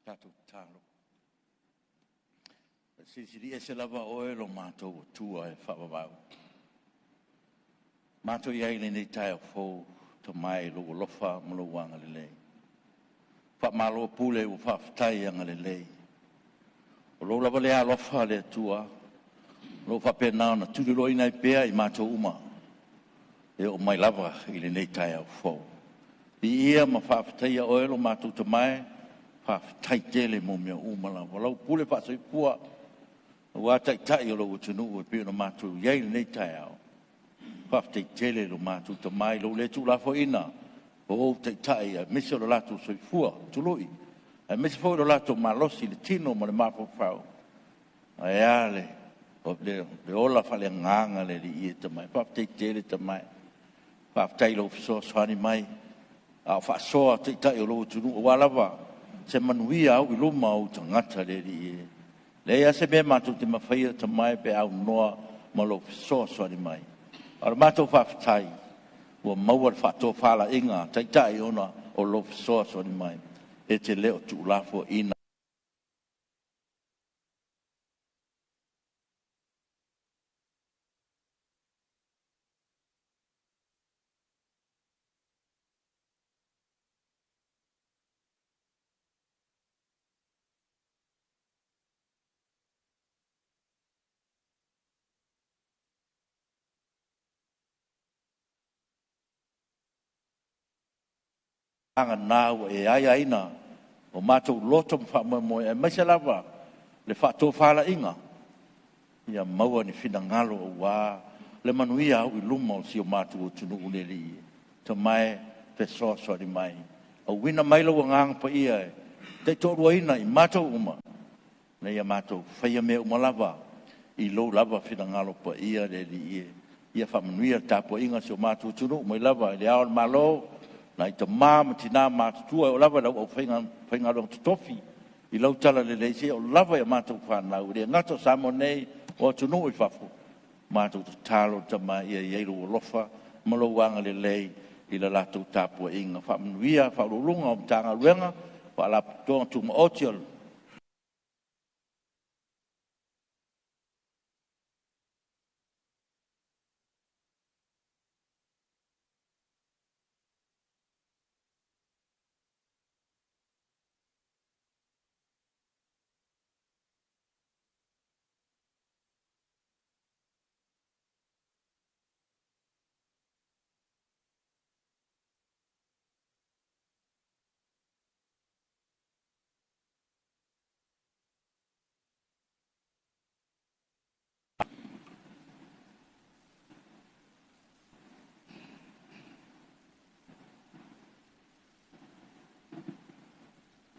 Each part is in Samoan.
Tatou tatalo. E silisili ese lava oe lo matou Atua e faavavau. Matou i ai i lenei taeao fou, Tamae i lou alofa ma lou agalelei. Faamalo pule ua faafetai agalelei. O lou lava lea alofa le Atua o lo o faapena ona tuliloaina ai pea i matou uma e oo mai lava i lenei taeao fou. Viia ma faafetaia oe lo matou Tamae, faafetai tele mo mea uma lava. Lau pule faasoifua aua taitai o lou atunuu e pei ona matou i ai i lenei taeao. Faafetai tele i lo matou Tama i lou le tuulafoaiina o ou taitai aemaise o lo latou soifua tului, aemaise foi o lo latou malosi i le tino ma le mafaufau, ae a le ola faaleagaga le Alii e Tamae. Faafetai tele Tamae, faafetai i lou fesoasoani mai a o faasoa taitai o lou atunuu aua lava se manuia au i luma o ou tagata le Alii e. Leai lava se mea matou te mafaia Tamae pe a aunoa ma lou fesoasoani mai. A o le matou faafetai ua maua le faatofalaiga a Taitai ona o lou fesoasoani mai, e te le o tuulafoaiina vagana ua e aiaina o matou loto ma faamoemoe, aemaise lava le faatofalaiga, ia maua ni finagalo aua le manuia au i luma o si o matou atunuu le Alii. Tamae, fesoasoani mai, auina mai lou Agaga Paia e taitoaluaina i matou uma, ina ia matou faia mea uma lava i lou lava finagalo paia le Alii e. Ia faamanuia le tapuaiga a si o matou atunuu mai lava i Le Ao o le Malo, nai tama ma tina matutua, e oo lava i lau aufaigaluega totofi i lau talalelei seia oo lava i a matou fanau, e le gata o Samoa nei, o atunuu i fafo. Matou tatalo Tama ia i ai lou alofa ma lou agalelei i le latou tapuaiga. Faamanuia Ofisa Sili o Pulega o Matagaluega, Faalapotopotoga Tumaoti a le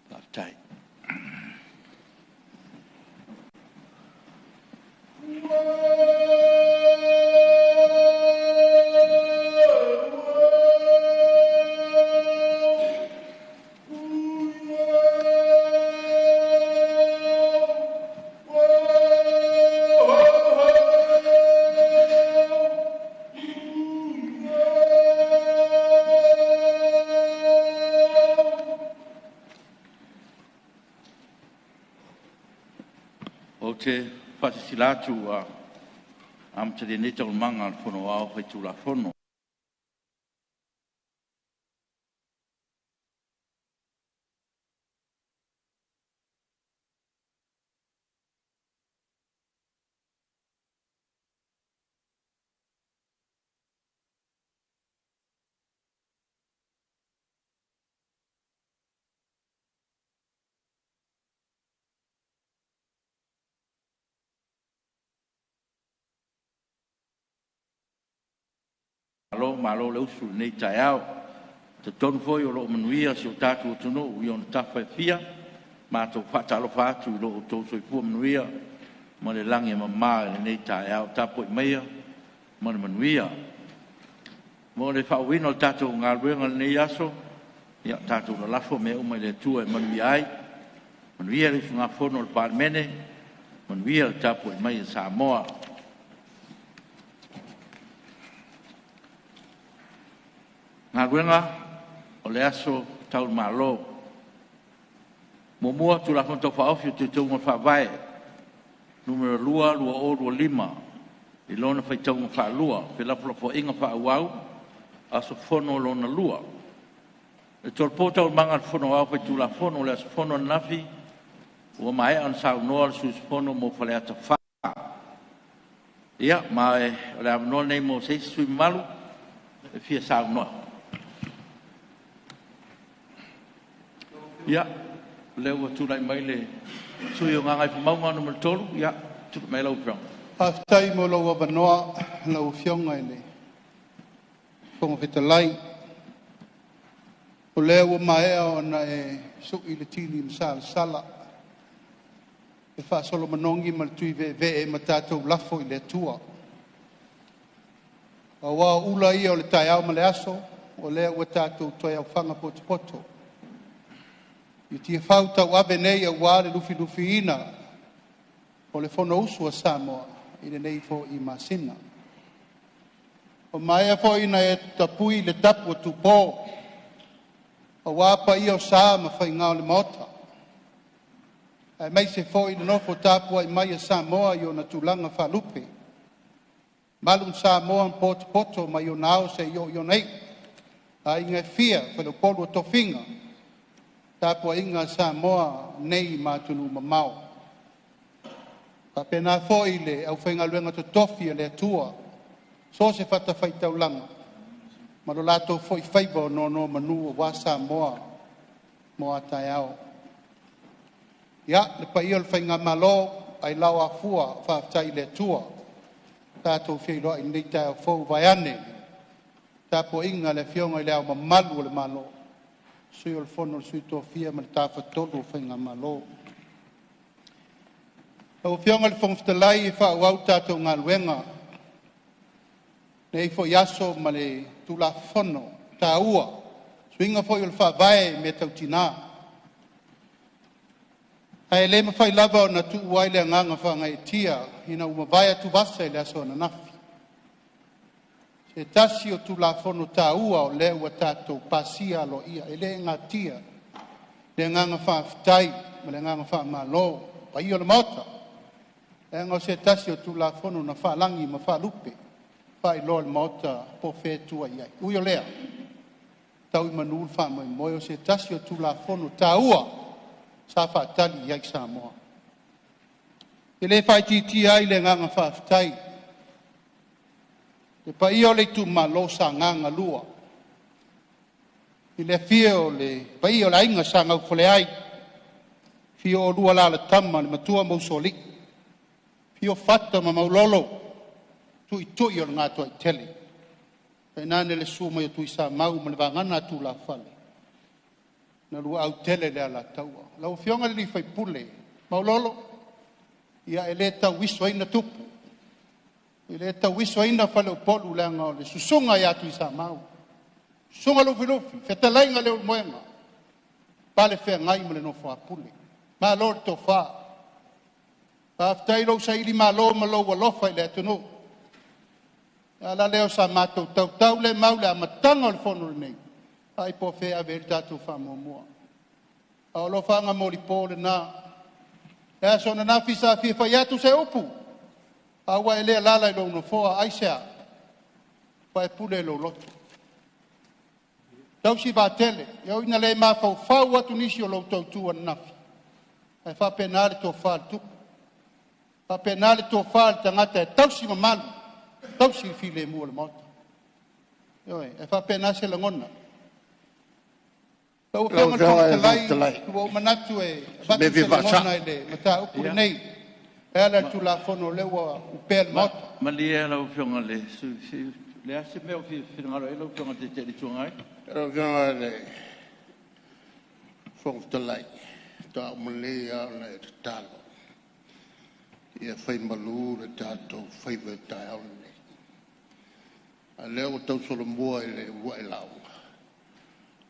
Faafetai. Ou te faasilasila atu ua amatalia nei Taualumaga a le Fono Aoao Faitulafono. Malo, malo le usu i lenei taeao. E talitonu foi o lo o manuia si o tatou atunuu i ona tafa e fia. Matou te faatalofa atu i lo outou soifua manuia ma le lagi e mama i lenei taeao. Tapuai maia ma le manuia. Mo le faaauauina o le tatou galuega i lenei aso, ia tatou lalafo mea uma i le Atua e manuia ai. Manuia le usugafono a le Palemene, manuia le tapuai mai a Samoa. Galuega O le Aso Tau i Malo. 1. Tulafono Tau Faaofi o Teuteuga o le Faavae (Nu.2) 2025 i lona faitauga faalua – Felafolafoaiga faaauau, aso Fono lona lua. E tolopo Taualumaga a le Fono Aoao Faitulafono i le aso fono ananafi ua maea ona saunoa le sui usufono mo Faleata 4. Ia, ma o le avanoa lenei mo se isi sui usufono mamalu e fia saunoa. Ia, o lea ua tulai mai le sui usufono mo Gagaifomauga 3. Ia, tulai mai lau Afioga. Faafetai mo lou avanoa lau Afioga i le Fofoga Fetalai. O lea ua maea ona e sui le tili masalasala e faasolo manogi ma le tuiveevee ma tatou lafo i le Atua, aua o ula ia o le taeao ma le aso, o lea ua tatou toe aofaga potopoto i tiafau tauave nei aua le lufilufiina o le Fonousu a Samoa i lenei foi masina. Ua maea foi ona e tapui le tapu a tupo aua paia o sa ma faiga o le Maota, aemaise foi le nofo tapuai mai a Samoa i ona tulaga faalupe, malu Samoa ma potopoto mai ona ao seia oo i ona iu, aiga e fia, faleupolu o tofiga, tapuaiga a Samoa nei ma atunuu mamao. E faapena foi le aufaigaluega totofi a le Atua i so o se fatafaitaulaga ma lo latou foi faiva o nonomanu aua Samoa mo a taeao. Ia, le paia o le faigamalo, ailao afua, faafetai i le Atua ua tatou feiloai i lenei taeao fou, vaeane le tapuaiga a le Afioga i Le Ao Mamalu o le Malo, Sui o le Fono a Sui Tofia ma le Tafatolu o Faigamalo. Lau Afioga i le Fofoga Fetalai e faaauau le tatou galuega i lenei foi aso ma le Tulafono taua, suiga foi o le Faavae i mea tau tina. Ae le mafai lava ona tuua ai le agaga faagaeetia ina ua mavae atuvasa i le aso ananafi, se tasi o Tulafono taua o lea ua tatou pasia aloaia. E le natia le agaga faafetai ma le agaga faamalo i le paia o le Maota, leaga o se tasi o Tulafono na faalagi ma faalupe, faailoa i le Maota po o fea e tua i ai. Ui o lea, tau i manu le faamoemoe, o se tasi o Tulafono taua sa faatali i ai Samoa. E le faaitiitia ai le agaga faafetai i le paia o le itumalo Sagaga 2, i le afio o le paia o le Aiga Sa Gaufoleai, afio oulua Alalatama, le Matua ma Usoalii, afio Fata ma Maulolo, Tuitui o le Gatoaitele, tainane le susu mai o Tuisamau ma le vagana a tulafale na luautele le Alataua. Lau Afioga i le sui usufono Maulolo, ia e le tauisoaina Tupu, e le tauisoaina Faleupolu leaga o le susuga ia Tuisamau, susuga Lufilufi, fetalaiga Leulumoega, palefeagai ma le nofo a Pule. Malo le tofa, faafetai i lou sailimalo ma lou alofa i le atunuu. O le ala lea o sa matou tautaulemau i le amataga o le fono lenei, vaai po o fea e ave i ai le tatou faamuamua. A o alofaga molipo lena. O le aso ananafi sa fia fai atu se upu, a ua e le alaala i lou nofoa. Aisea? Ua e pule i lou loto, tausi vaatele. E ui ina le mafaufau atu nisi o lo outou itu ananafi, ae faapena le tofa a le Tupu, faapena le tofa a le tagata e tausi mamalu, tausi le filemu o le Maota. Ioe. E faapena se lagona. Lau Lau Afioga i le Afioga Fofoga i le Fofoga Fetalai, Fetalai, ua ou manatu e o se avatu mea fia se lagona faasa'o. i le mataupu Ia, lenei e ala i le Tulafono o lea ua opea i le Maota. Malie lau Afioga i le sui usufono, o le a se mea o e fia finagalo i ai lau Afioga i le Taitai o le Itu Agai? Lau Afioga i le Fofoga Fetalai, faatoa uma lelei lava ona e tatalo ia fai malu le tatou faiva i le taeao lenei, a o lea ua tausolomua i le uluai lauga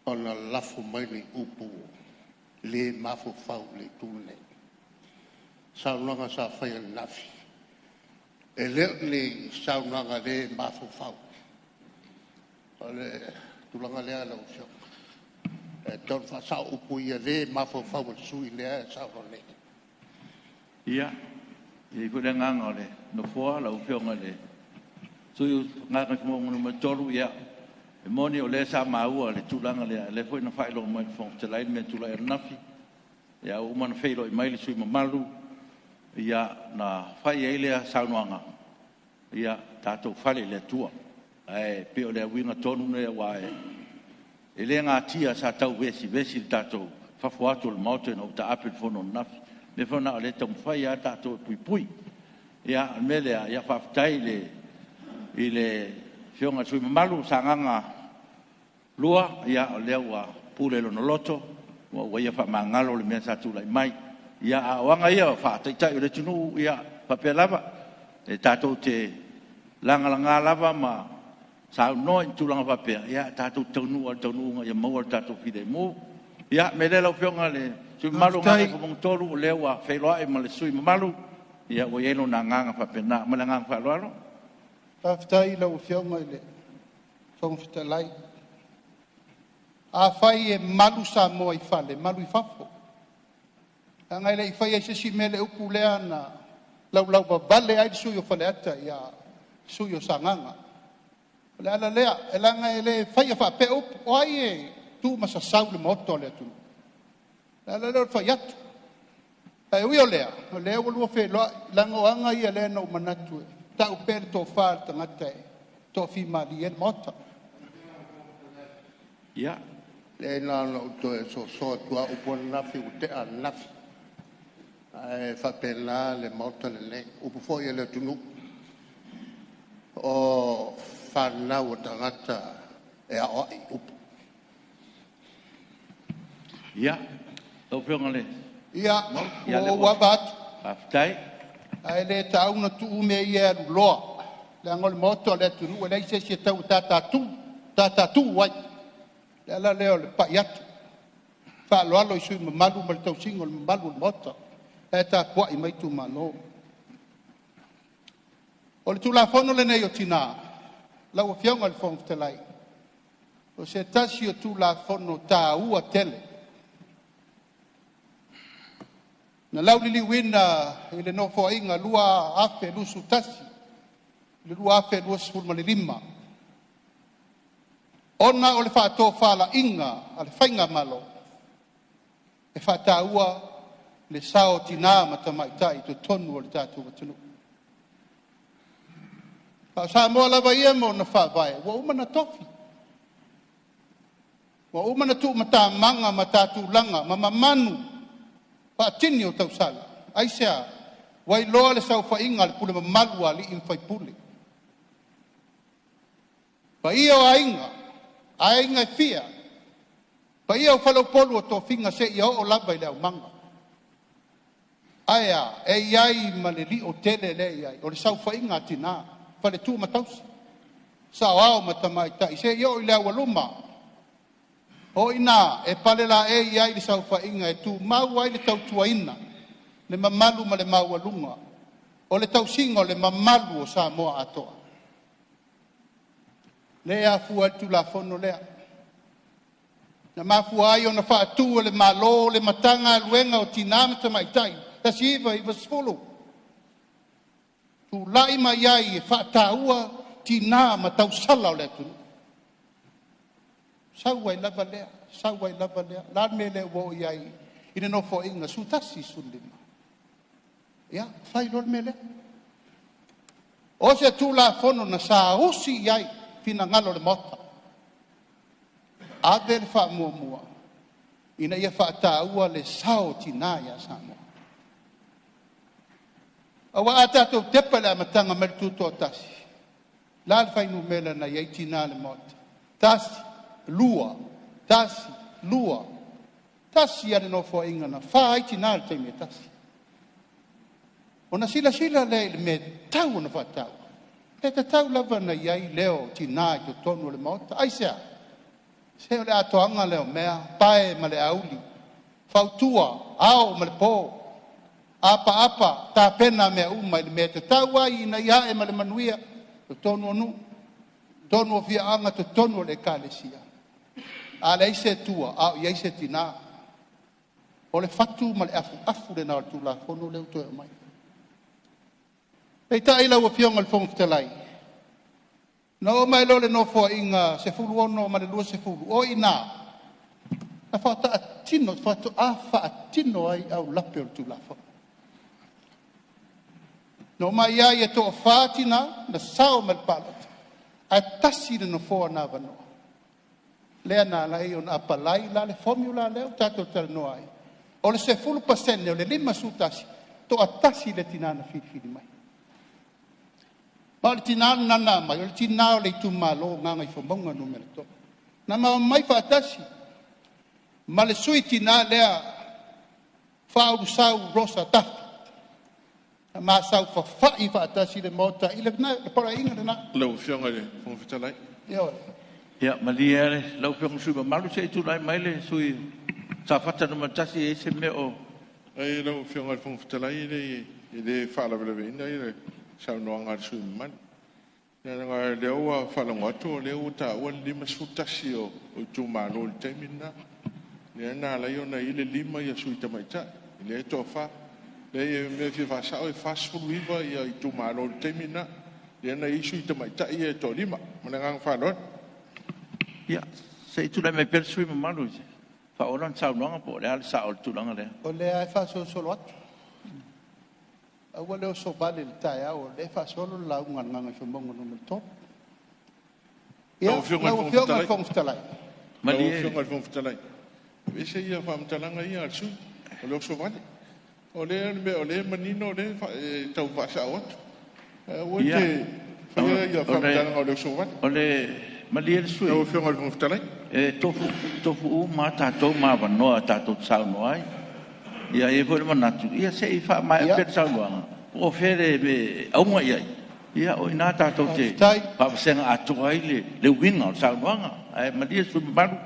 ona lafo mai ni upu le mafaufau i le Itu lenei. O saunoaga sa faia ananafi, e le o ni saunoaga le mafaufau. O le tulaga lea lau Afioga. E tatau ona faasao upu ia e le mafaufau o le sui usufono lea e saunoa nei. Ia, e i ai foi le agaga o le Nofoa lau Afioga i le sui usufono mo Gagaifomauga 3, ia e moni o lea sa maua le tulaga lea, o lea foi na faailoa mai e le Fofoga Fetalai le mea na tulai ananafi, ae ua uma ona feiloai mai le sui usufono mamalu, ona fai ai lea saunoaga, ia tatou fale i le Atua. Ae pei o le uiga tonu lea, aua e le natia sa tau vesivesi i fafo atu o le Maota ina ua taape le fono ananafi. O le mea foi lena o lea e taumafai lava tatou e puipui. Ia, o le mea lea, faafetai i le Afioga i le sui usufono mamalu mo Sagaga 2, o lea ua pule i lona loto ua ia faamagalo le mea sa tulai mai. A o aga ia faa-Taitai o le atunuu, ia e faapea lava, e tatou te lagalaga lava ma saunoa i tulaga faapea, ae tatou te taunuu lava i le taunuuga ia maua lo tatou filemu. Ia, o le mea lea lau Afioga i le sui usufono mamalu mo Gagaifomauga 3, o lea ua feiloai ma le sui usufono mamalu, ua i ai lona agaga faapena. Ma le agaga faaaloalo. Faafetai i lau Afioga i le Fofoga Fetalai. Afai e malu Samoa i fale, malu i fafo, leaga e le i faia i se isi mea le upu lea na laulauvavale ai le sui usufono o Faleata ia le sui usufono o Sagaga. O le ala lea, leaga e le faia faapea upu, o ai e tu ma sasau le Maota o le atunuu? O le ala lea o le fai atu. Ae ui o lea, o lea ua oulua feiloai, leaga o aga ia lea na ou manatu e tau pea le tofa a le tagata e toafimalie ai le Maota. Ia, Leai na ona ou toe soso atu lava, o upu ananafi ua tea ananafi, ae faapena le Maota lenei. O upu foi a le atunuu, o fanau a tagata e aoai i upu. Ia, lau Afioga i le Ia, Mauu, ia ua lea ou ua ava atu, faafetai. ae le tatau ona tuu mea ia e alu loa, leaga o le Maota o le atunuu, e leai se isi e tau tatatu ai. O le ala lea o le pai atu faaaloalo i sui usufono mamalu ma le tausiga o le mamalu o le Maota la e tapuai mai itumalo. O le Tulafono lenei o Tina, lau Afioga i le Fofoga Fetalai, o se tasi o Tulafono taua tele na lauliliuina i le Nofoaiga 2021-2025, ona o le faatofalaiga a le faigamalo, e faataua le sao o tina ma tamaitai i totonu o le tatou atunuu. A o Samoa lava ia ma ona faavae, ua uma ona tofi, ua uma ona tuumatamaga ma ta tulaga ma mamanu faatini o tausala. Aisea? Ua iloa le saofaiga a le pule mamalu a alii ma faipule, paia o aiga, aiga e fia, paia o faleupolu o tofiga seia oo lava i le aumaga. Ae a? E i ai ma le lio tele lea e i ai, o le saofaiga a tina, faletua ma tausi, saoao ma tamaitai seia oo i le aualuma. O i ina e palelaei ai le saofaiga e tumau ai le tautuaina, le mamalu ma le maualuga o le tausiga o le mamalu o Samoa atoa. Lea e afua ai le Tulafono lea, na mafua ai ona faatu e le Malo le Matagaluega o Tina ma Tamaitai 1990, tulai mai ai e faataua tina ma tausala o le atunuu. Sau ai lava lea, sau ai lava lea. O le a le mea e le ua oo i ai i le Nofoaiga 11, 15? Ia, fai loa le mea lea. O se Tulafono na saausi i ai finagalo o le Maota, ave le faamuamua ina ia faataua le sao o tina ia Samoa. Aua a tatou tepa i le amataga mai le Tutoatasi, o le a le fuainumera na i ai tina i le Maota? 1, 2, 1, 2, tasi lava le Nofoaiga na fa ai tina i le taimi e tasi. Ona silasila lea i le mea e tatau ona faataua, e tatau lava ona i ai leo o tina i totonu o le Maota. Aisea? Se o le atoaga lea o mea, pae ma le auli, fautua ao ma le po, apaapa tapena mea uma i le mea e tatau ai ina ia ae ma le manuia totonu o nuu, totonu o afioaga, totonu o le ekalesia. A leai se Atua, a o i ai se tina? O le fatu ma le afuafu lena o le Tulafono lea ua toe aumai. Peitai lau Afioga i le Fofoga Fetalai, na oo mai loa i le Nofoaiga 16 ma le 20, o i ina na faatoa faatino ai aulape o le Tulafono. Na omai ai e toafa tina na sao mai i le palota, ae tasi le nofoa na avanoa, lea na ala ai ona apalai la le formula lea ua tatou talanoa ai, o le 10% o le 51, toatasi le tina na filifili mai. Ma o le tina lena na aumai, o le tina o le itumalo o Gagaifomauga 3. Na ma omai faatasi ma le sui tina lea Faaulusau Rosa Tafi. Na ma saofafai faatasi i le Maota i le Paeaiga lena. Lau Afioga i le Fofoga Fetalai. Ioe. Ia malie lau Afioga i le sui usufono mamalu, se i tulai mai le sui usufono mo Safata 1 e i ai se mea o… Leai lau Afioga i le Fofoga Fetalai, e le faalavelaveina le saunoaga a le sui usufono mamalu, leaga o lea ua faalogo atu o lea ua taua le 51 o itumalo i le taimi lena, lea na ala ai ona i ai le 5 sui tamaitai, lea e toafa. Leai o le mea e fia faasao e 49 itumalo i le taimi lena, lea na i ai sui tamaitai ia e toalima. Ma le agaga faaaloalo. Ia, se i tulai mai pea le sui usufono mamalu e faaauau lana saunoaga po o le a le sao o le tulaga lea. O lea lava e faasolosolo atu, aua le oso vale i le taeao o lea e faasolo le lauga a le Gagaifomauga 3. Ia, Lau Afioga i lau le Afioga i le Fofoga Fetalai, Lau Malie. Afioga i le Fofoga Fetalai, aveese ia faamatalaga ia a le sui usufono, o le oso vale. O lea le mea o lea e manino o lea e tau faasao atu. Ae aua e te faia ia faamatalaga o le oso vale. O le malie le sui Lau usufono, Afioga i le Fofoga Fetalai. e tofu uma lava tatou ma avanoa tatou te saunoa ai. Ia e i ai foi le manatu, ia se i faamaea pea le saunoaga, po o fea le mea e auga i ai, ia o i ina tatou te faafetai. faavasega atoa ai le uiga o le saunoaga. Ae malie le sui usufono mamalu,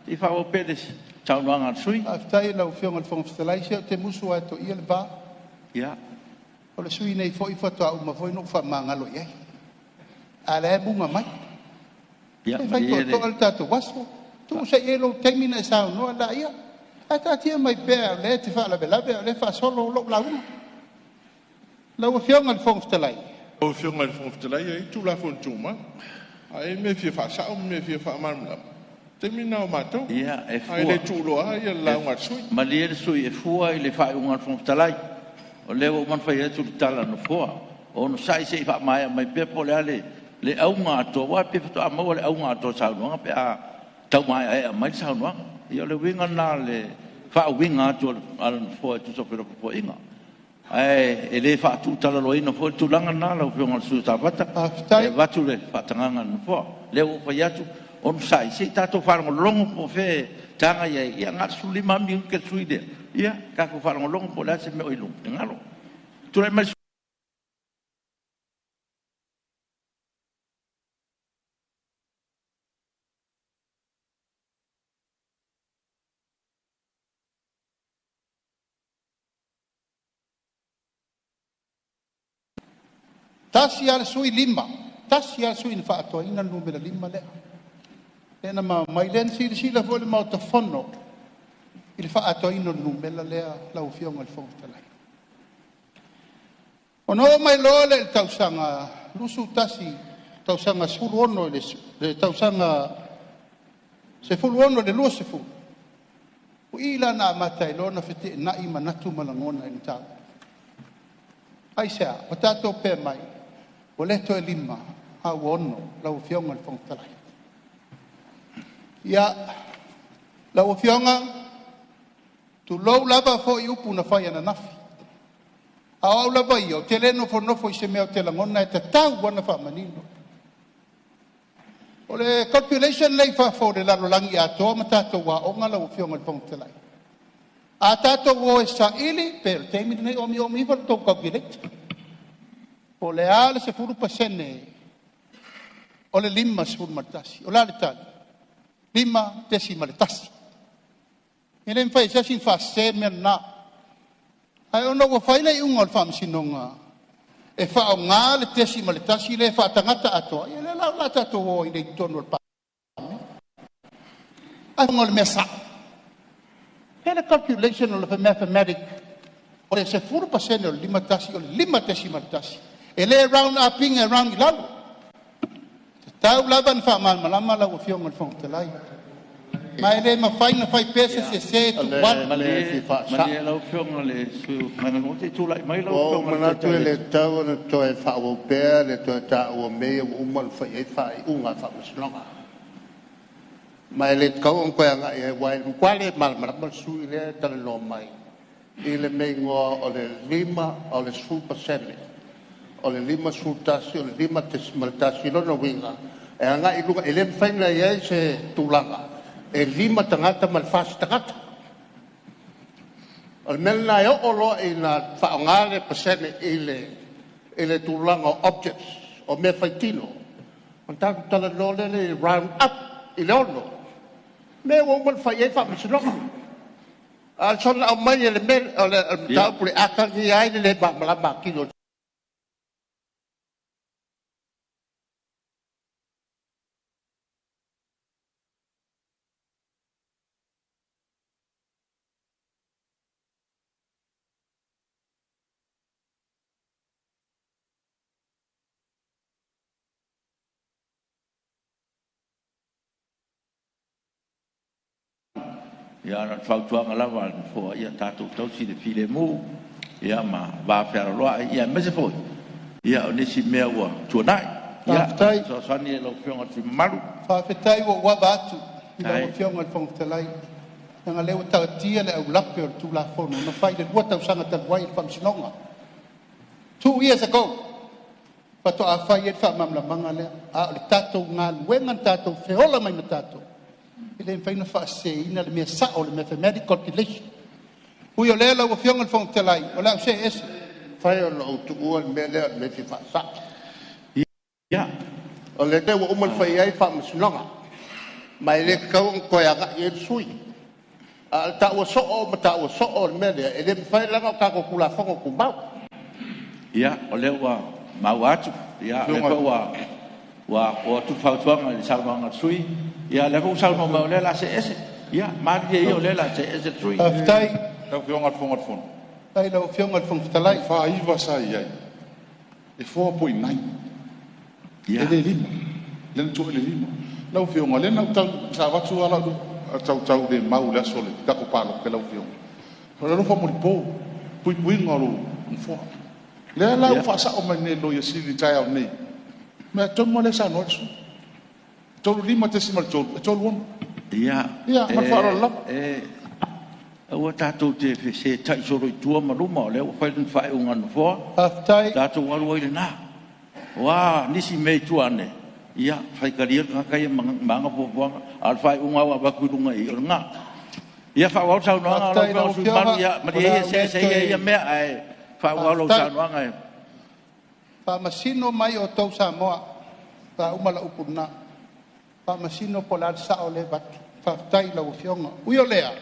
se i faaauau pea le saunoaga a le sui usufono. Faafetai i lau Afioga i le Fofoga Fetalai, se ou te musu lava e toia le va. Ia, O le sui usufono nei foi faatoa uma foi ona ou faamagalo i ai, a o lea e muga mai. ia Se fai malie le totoa le tatou aso, tuu se i i ai lou taimi ona e saunoa laia. Ae taatia mai pea o lea e te faalavelave a o lea e faasolo lau lauga. Lau Afioga i le Fofoga Fetalai, Lau Afioga i le Fofoga Fetalai, e i ai Tulafono Tumau. A i ai le mea e fia faasao ma le mea e fia faamalamalama, o le taimi lena o matou, Ia, e ae fua, le tuuloa le lauga a le sui usufono. malie le sui usufono, e fua i le faaiuga a le Fofoga Fetalai. O lea ua uma ona fai atu le tala a le Nofoa, onosai se i faamaea mai pea po o le a le auga atoa, aua pei faatoa maua le auga atoa o le saunoaga pe a tau maeaea mai le saunoaga. Ia o le uiga lena o le faauiga atu a le Nofoa e tusa foi o felafafoaiga. Ae le faatuutalaloaina foi le tulaga lena lau Afioga i le sui usufono mo Safata, e faafetai. avatu le faatagaga a le Nofoa. O lea ua ou fai atu, onosai se i tatou faalogologo po o fea e feagai ai, ia na o le 15 lava minute le sui usufono lea, ia tatou faalogologo po o le a se mea o i lou finagalo. Tulai mai le Tasi lava le sui usufono, 5. Tasi lava le sui usufono na faaatoaina le numera 5 lea. Lea na ma omai, lea na silasila foi le Maota Fono i le faaatoaina o le numera lea lau Afioga i le Fofoga Fetalai. Ona oo mai loa lea i le tausaga 21, tausaga 16 i le tausaga 16 i le 20, o i la na amata ai loa ona feteenai manatu ma lagona i le mataupu. Aisea? Ua tatou faapea mai, ua le toe 5 a ua 6 lau Afioga i le Fofoga Fetalai. Ia, lau Afioga, tulou lava foi upu na fai ananafi, a o au lava ia, ou te le nofonofo i se mea ou te lagona e tatau lava ona faamanino. O le calculation lea e i fafo i le lalolagi atoa ma tatou aoga lau Afioga i le Fofoga Fetalai, a tatou o e saili, pei o le taimi lenei, omiomi ifo le tou calculator, po o le a le 10% o le 51. O le a le tali? 5.1. E le mafai e se asi ona faasese le mea lena. Ae ona ua fai le iuga o le faamasinoga e faaaoga le 0.1 lea faatagata atoa, ia o lea la o le a tatou o ai nei i totonu o le Palemene. Ai o le mea sao, fai le calculation o le mathematic, o le 10% o le 51 o le 5.1. E le round up ina, e round i lalo. E tatau lava ona faamalamalama lau Afioga i le Fofoga Fetalai, ma e le mafai ona fai pea se sese O tuu le alu. mea e fia faasao. Malie lau Afioga i le sui usufono mo Gagaemauga 2, se i tulai mai lau Ua ou Afioga i le manatu Taitai o e le le Itu. tatau ona toe faaauau pea le toe taua o mea ia ua uma ona fai i ai faaiuga a le Faamasinoga. Ma e le tatau ona toe agai i ai, aua e matua le malamalama le sui usufono lea e talanoa mai i le mea e igoa o le 5, o le 10% o le 51 o le 5.1. O lona uiga e agai i luga, e le mafai ona i ai se tulaga e 5 tagata ma le 4 tagata. O le mea lena e oo loa ina faaaoga le pasene i le tulaga o objects o mea faitino, ona tatou talanoa lea i le round up i le 6, mea ua uma ona fai i ai faamasinoga. A o le soona aumai e le mea o le mataupu e atagia ai le le malamalama atili o le Ia, na o le fautuaga lava a le Nofoa, ia tatou tausi le filemu ma le vafealoaloai, aemaise foi o nisi mea ua tuanai. Ia, o le Faafetai, fesoasoani lea i lau Afioga i le sui usufono mamalu. faafetai ua ou ava atu i lau Faafetai. Afioga i le Fofoga Fetalai, leaga o lea ua taatia le aulape o le Tulafono na fai i le 2 tausaga talu ai i le Faamasinoga. 2 years ago faatoa fai ai le faamalamalamaga lea, a o le tatou galuega na tatou feola mai ma tatou, e le mafai ona faaseseina le mea sao o le mathematic calculation. Ui o lea lau Afioga i le Fofoga Fetalai, o le a ou see ese. mafai ona ou tuua le mea lea o le mea e fia faasao. Ia, O le mea ua uma ona fai i ai faamasinoga, ma e le tatau ona toe agai i ai le sui usufono. A o le taua soo ma taua soo o le mea lea, e le mafai leaga o tatou Tulafono Tumau. Ia, o lea ua maua atu, o lea foi ua oo atu le fautuaga i le saunoaga a le sui usufono, a o lea foi ua saunoa mai o lea o le a see ese. Ia malilie ia o lea o le a see ese le sui usufono. Faafetai Lau Afioga i le Fofoga o le Fono, i lau Afioga i le Fofoga o le Fetalai. 49 sa i ai, e 4.9, e le 5, lea na tuu ai le 5. Lau Afioga, o lea na ou tau, sa avatu lava lau tautaulemau i le aso o le tatou palota i lau Afioga, o le alofa molipo, puipuiga o lou nofoa. Lea la ua faasao mai nei e le Loia Sili i le taeao nei, o le mea tonu lava lea e saunoa ai le sui usufono, 35.3 e 36. Ia, Ia ma le faaaloalo lava. aua tatou te fesetai solo i tua ma luma, o lea ua fai le faaiuga a le Nofoa, Faafetai. tatou alu ai i lena. O a nisi mea i tua ane, ia faitalia le tagata ia ma ana fuafuaga, a o le faaiuga lava ua avatu i luga i i, o lena. Ia faaauau le saunoaga lau Faafetai i Afioga i lau le sui usufono Afioga, mamalu. Ia o malie le ia a ou see le ese ia i toe. ia mea ae faaauau lau Faafetai. saunoaga. Faamasino mai outou Samoa, faauma lau upu lena. Faamasino po o le a le sao lea e avatu. Faafetai i lau Afioga. Ui o lea,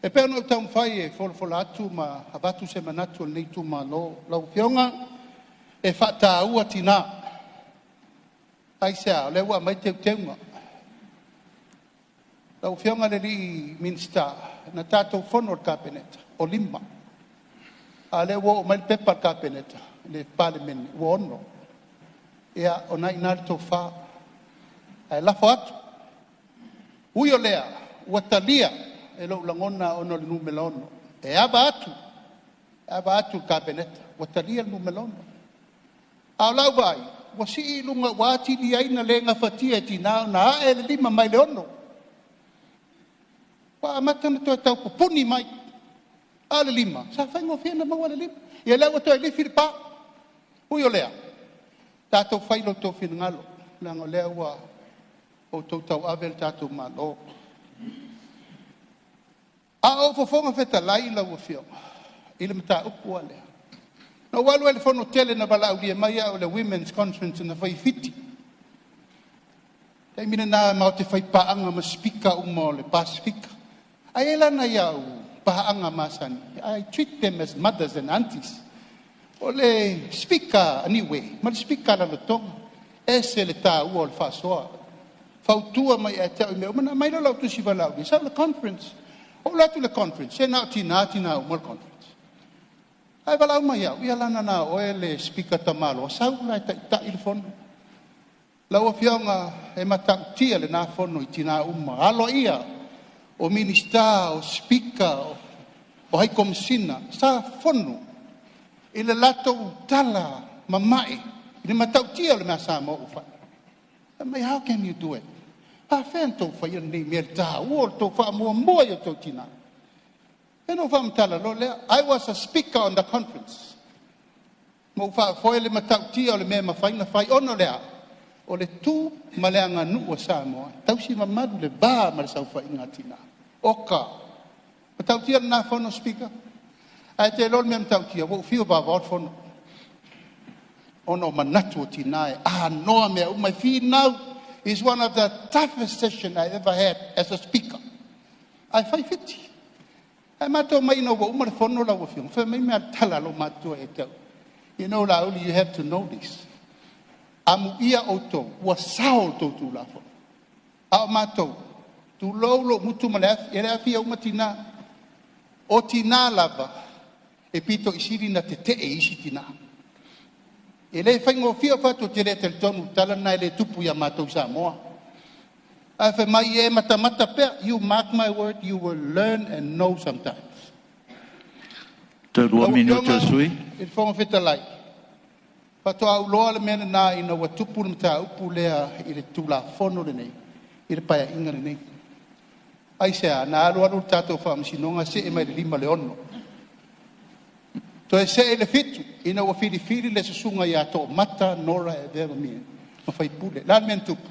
e pei ona ou taumafai e folafola atu ma avatu se manatu o lenei itumalo. Lau Afioga, e faataua tina. Aisea? O lea ua aumai teuteuga. Lau Afioga i le Minisita, na tatou fono i le Kapeneta, o 5, a o lea ua oo mai le pepa a le Kapeneta i le Palemene ua 6. Ia, o lena e i ina le tofa, ae lafo atu. Ui o lea, ua talia e lou lagona ona o le numera 6, e ava atu, e ava atu i le Kapeneta, ua talia le numera 6. A o lau vaai, ua sii i luga ua atili ai ona le gafatia e tina ona ae le 5 mai le 6. Ua amata ona toe tau pupuni mai, a o le 5, sa faigofie ona maua le 5. Ia o lea ua toe lifi le pa. Ui o lea, tatou fai lo outou finagalo, leaga o lea ua outou tauave le tatou Malo. A o Fofoga Fetalai lau Afioga i le mataupu lava lea, na ou alu ai i le fono tele na valaaulia mai au e le Women's Conference na fai i Fiti. O le taimi lena matou te faipaaga ma speaker uma o le Pasefika. Ae i ai la nai au paaga masani, I treat them as mothers and aunties. O le speaker a Niue ma le speaker a Rarotoga, e ese le taua o le faasoa. Fautua mai ia te au i mea uma, ona aumai lea o lau tusi valaaulia, sau i le conference. Ou alu atu i le conference, se na o tina, tina uma le conference. Ae valaau mai au, ia leaga na o oe le Speaker tamaloa, sau la e taitai le fono. Lau Afioga e matautia lena fono i tina uma, aloaia o Minisita, o Speaker, o High Komesina, sa fono i le latou tala mamae i le matautia o le mea a Samoa ua fai. Fai mai, how can you do it? E faapefea ona outou faia lenei mea i le taua o le tou faamuamua i o outou tina? Ia ona ou faamatala loa lea, I was a speaker on the conference. Ma ou faafoe le matautia o le mea e mafai ona fai, ona o le a? O le tu ma le aganuu a Samoa, e tausi mamalu le va ma le saofaiga a tina. Oka, matautia lena fono Speaker, ae te iloa le mea matautia, ua ou fiu e vavao le fono, ona o manatu o tina e anoa mea uma e finau. Is one of the toughest session I ever had as a speaker. Ae fai fiti. Ae matou omai ina ua uma le fono lau Afioga, fai mai le tala a lou matua ia te au. You know, Laauli, you have to know this. Amuia outou, ua sao le tou Tulafono. A o matou, tulou lou gutu ma le afi, e le aafia uma tina. O tina lava e pito i sili ona tetee i isi tina. E le faigofie, ou fai atu, ou te le talitonu i le tala lena, e le tupu ia matou i Samoa. Ae fai mai e matamata pea, you mark my word, you will learn and know sometimes. Toe 2 Lau minute o Afioga le sui. I le Fofoga Fetalai, faatoa ou iloa le mea lena ina ua tupu le mataupu lea i le Tulafono lenei i le Paeaiga lenei. Aisea? Na alu alu le tatou Faamasinoga see mai le 5 i le 6, toe see i le 7 ina ua filifili le susuga ia Toomata Nora e avea ma faipule. O le a le mea na tupu?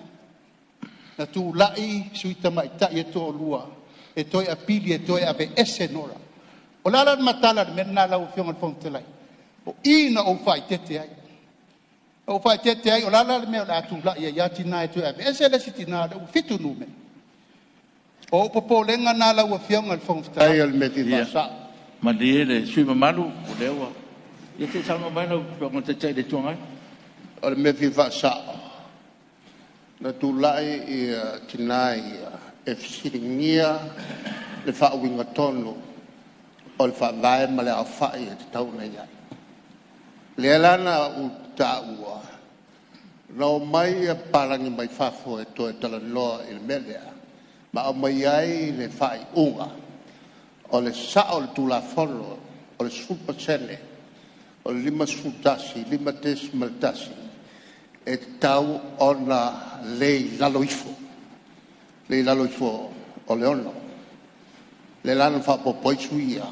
Na tulai sui tamaitai e toalua e toe apili e toe aveese Nora. O le a la le matala i le mea lena lau Afioga i le Fofoga Fetalai? O i na ou faaeteete ai. Na ou faaeteete ai, o le a la le mea o le a tulai ai lava tina e toe aveese le isi tina o lea ua 7 numera? O ou popolega lena lau Afioga i le Fofoga Fetalai. Faafetai o le mea e fia Ia, faasao. malie le sui usufono mamalu, o lea ua... Ia se i saunoa mai lau Afioga i le Taitai o le Itu Agai. O le mea e fia faasao, na tulai tina ia e fesiligia le faauigatonu o le Faavae ma le aofai e tatau ona i ai. Lea la na ou taua, na omai papalagi mai fafo e toe talanoa i le mea lea ma aumai ai le faaiuga o le sao o le Tulafono o le 10% o le 51, 5.1 e tatau ona le i lalo ifo, le i lalo ifo o le 6. Lea la na faaopoopo ai sui ia,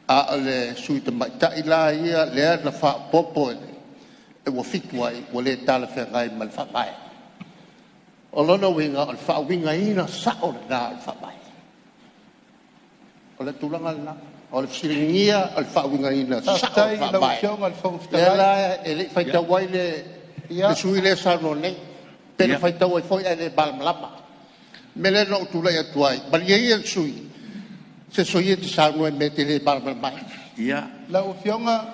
a o le sui tamaitai la ia lea na faaopoopo ua 7 ai, ua le talafeagai ma le Faavae. O lona uiga o le faauigaina sao lena o le Faavae. O le tulaga lena, o le fesiligia o le faauigaina sao o le Faafetai i lau Faavae, Afioga i le Fofoga lea Fetalai. la e le i faitau ai le Ia, sui lea e saunoa nei, pe na Ia, faitau ai foi ae le malamalama. O le mea lea na ou tulai atu ai, malie ia le sui usufono, se soia e te saunoa i mea e te le malamalama ai. ia, lau Afioga,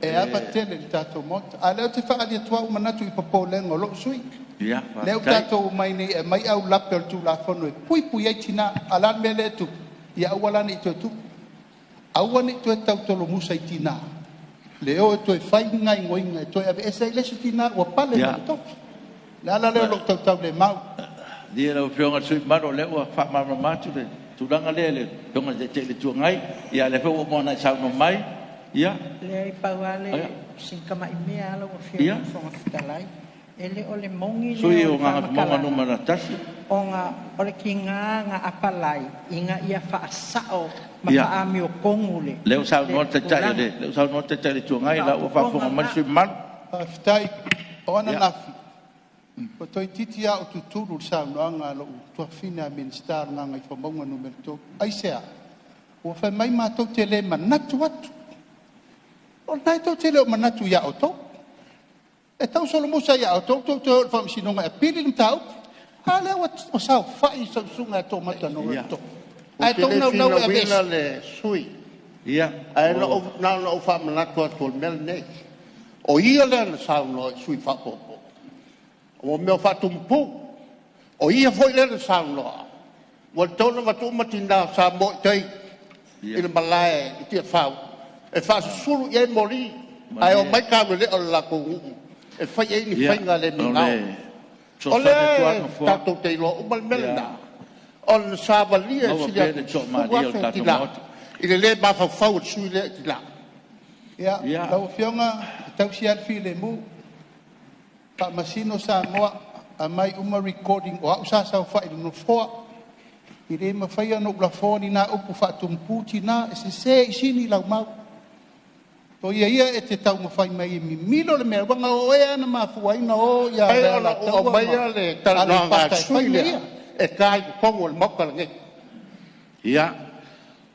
e ava e... tele i le tatou Maota, a o lea ou te faaali atu au manatu i popolega o lou sui usufono. Ia, Lea ua faafetai. tatou omai nei e aumai aulape o le Tulafono e puipui ai tina. A o le a le mea lea e tupu? Ia aua la ne i toe tupu. Aua ne i toe tautolomusa i tina le o e toe fai ni gaoioiga e toe aveese ai le isi tina ua pale mai Ia, le tofi. O le ala lea o lou tautaulemau. Malie lau Afioga i le sui usufono mamalu, o lea ua faamalamalama atu le tulaga lea i le Afioga i le Taitai o le Itu Agai. Ia, a o lea foi ua uma ona e saunoa mai. Ia, Leai, pau lava le ia, si tamai mea lava lau Afioga i ia, le Fofoga Fetalai. E le o le moni sui lea o usufono le o Gagaifomauga faamatalaga, 1. ona o le tiga na apalai ina ia faasao ma Ia, faaamiotonu le lea ua le saunoa le Taitai o tulaga. le, lea ua saunoa le Taitai o le Itu O Agai, o la ua faaopoopoga faafofoga mai le na. sui usufono mamalu. Faafetai. O Ia, ananafi, ua toeitiiti lava ou tutulu i le saunoaga a lou tuafafine a Minisita o le Gagaifomauga Nu.3. Aisea? Ua fai mai matou te le manatu atu. O lena tou te le o manatu ia outou. E tausolomusa ia outou tou te o i le faamasinoga e apili le mataupu. A lea ua saofai sau susuga ia Toomata Nora ia, Too, Ou ae te tou le naunau e finauina aveese. le sui usufono, ia, ae ua na ona ou faamanatu atu o le mea lenei. O ia lea na saunoa i sui faaopoopo, o mea o faatumu. O ia foi lea na saunoa, ua tatau ona avatu uma tina o Samoa i tai i le malae i Tiafau e faasusulu i ai moli, ae omai taulelea o le latou nuu e fai i ai ni faiga le migao. O lea tatou te iloa uma le mea lena, ona savalia e sili atu i le 10,000 tina i le le mafaufau o le sui usufono lea i tina. Ia, lau Afioga, e tausi lava le filemu. Faamasino Samoa, aumai uma recording o au sa saofai i le nofoa. E le mafai ona ou lafoa ni na upu faatupu tina, e sese i Sini lau mau. Soia ia e te taumafai mai e mimilo le mea, leaga o oe lava na mafua ai ona o Mafai ona ou Alataua ma aumaia le talanoaga a le Aleipata e fai sui usufono mea lea ia. e ta i totonu o le Maota lenei. Ia,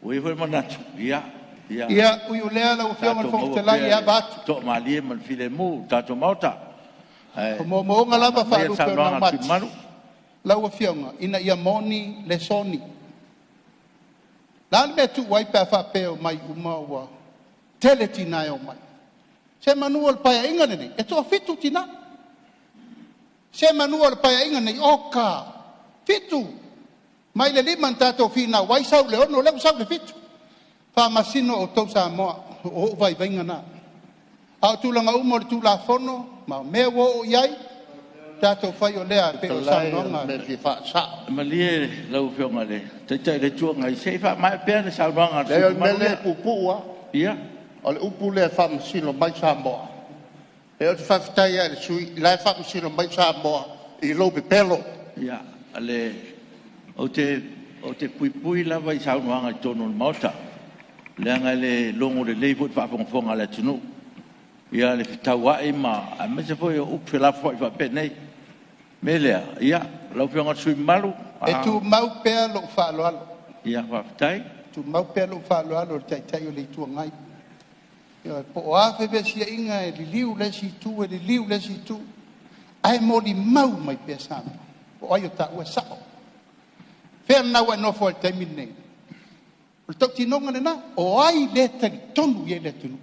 ua i ai foi le manatu, ia, Ia, ui o lea lau Afioga i le tatou Fofoga maua Fetalai, pea e le ava atu. toamalie ma le filemu i le tatou Maota. Ae O moomooga lava faauma maia le faalupe o saunoaga a le sui naumati, usufono mamalu. lau Afioga, ina ia moni le soni. O le a le mea e tuu ai pe a faapea e omai uma ua tele tina e omai? Semeamanu o le Paeaiga lenei, e toafitu tina. Semeamanu o le Paeaiga lenei, oka, 7 mai le 5 na tatou finau ai sau i le 6, o lea ua sau i le 7. Faamasino outou Samoa, o ou vaivaiga na. A o tulaga uma o le Tulafono ma mea ua oo i ai, tatou fai o lea e pei o le Fetalai o le saunoaga. mea e fia faasao. Malie lau Afioga i le Taitai o le Itu Agai, se i faamaea pea le saunoaga a le sui Leai o le usufono mea mamalu lea e lea. puupuu lava. Ia. O le upu lea e faamasino mai Samoa. Ou te faafetai lava i le sui usufono o la e faamasino mai Samoa i lou pepelo. Ia, ou te puipui lava i saunoaga i totonu o le Maota, leaga e le logo lelei foi i le faafogafoga a le atunuu le fetauai aemaise foi o upu felafoai faapenei. O le mea lea, ia, lau Afioga i le sui usufono mamalu. E tumau pea lou faaaloalo. Ia faafetai. E tumau pea lou faaaloalo i le Taitai o le Itu Agai. Ioe, po o a fevesiaiga e liliu i le isi itu e liliu i le isi itu, ae molimau mai pea Samoa, po o ai o taua e sao. O fea lena ua e nofo ai i le taimi lenei? O le tautinoga lena. O ai lea e talitonu i ai le atunuu?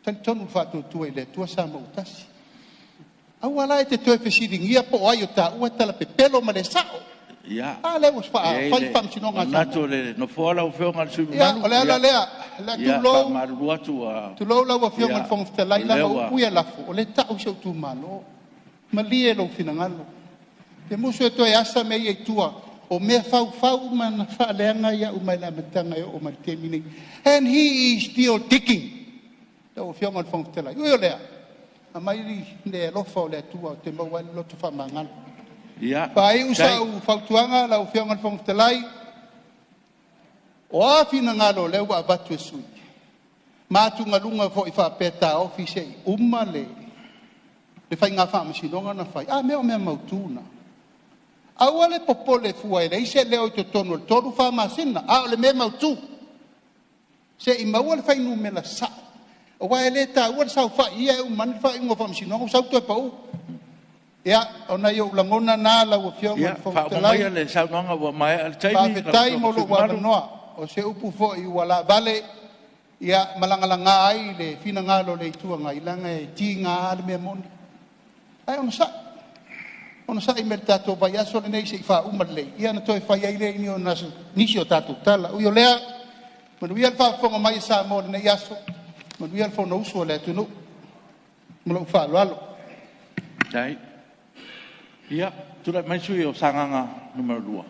Talitonu i le Faatuatua i le Atua Samoa ua Tasi. Aua la e te toe fesiligia po o ai o taua e talapepelo ma le sao. Ia, A lea ua e i ai fai le le faamasinoga a manatu Samoa. o le Nofoa lau Afioga i le sui usufono Ia, mamalu. o le ala Ia, lea. O le a ia, tulou, faamalulu atu ua… tulou lau Afioga i le Fofoga o Fetalai, lea leaga o ua upu ia e lafo, o lea e tau si ou itumalo. Malie lou finagalo. Ou te musu e toe asa mea ia i tua, o mea faufau ma na faaleaga ai au mai le amataga e oo mai i le taimi lenei. And he is still digging. Lau Afioga i le Fofoga Fetalai, ui o lea, aumai le alofa o le Atua ou te maua ai le loto faamagalo. Ia, Faaiu faafetai. sau fautuaga lau Afioga i le Fofoga Fetalai, o a finagalo o lea ua avatu e sui usufono, ma atugaluga foi faapea e taofi se i uma le faiga faamasinoga na fai, a mea o mea mautu na. Aua le popole fua e leai se leo i totonu o le 3, 4 masina, a o le mea mautu, se i maua le fuainumera sao, aua e le taua le saofai i ia e uma ane le faaiuga o faamasinoga ua sau toe pau. Ia, o nai ou lagona na lau Afioga i Ia, le Fofoga faauma Fetalai. maia le saunoaga ua maea le taimi lau Faafetai Afioga i mo le sui lou usufono mamalu. avanoa. O se upu foi ua laavale ma lagalaga ai le finagalo o le Itu Agai, leaga e tiga lava le mea moni. Ae onosai, onosai mai le tatou vaiaso lenei se i faauma lelei, ia ona toe fai ai lea o nisi o tatou tala. Ui o lea, manuia le faafofoga mai a Samoa i lenei aso, manuia le Fonousu a le atunuu. Ma lou faaaloalo. Faafetai. Ia, tulai mai le sui usufono mo Sagaga 2.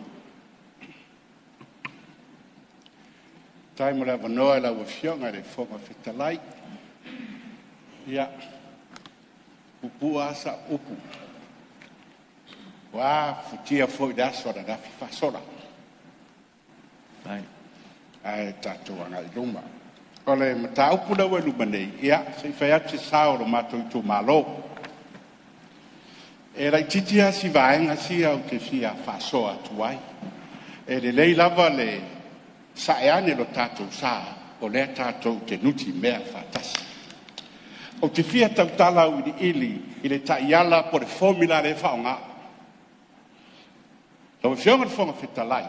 Faafetai mo le avanoa i lau Afioga i le Fofoga Fetalai. Ia, e puupuu lava sau upu, ua futia foi i le aso ananafi faasola, ae tatou agai i luma. O le mataupu lea ua i luma nei, ia, se i fai atu se sao o le matou itumalo. E laitiiti lava si vaega sia ou te fia faasoa atu ai. E lelei lava le sae ane o le tatou sa, o lea tatou te nutimea faatasi. Ou te fia tautala auiliili i le taiala po o le formula lea e faaaoga. Lau Afioga i le Fofoga Fetalai,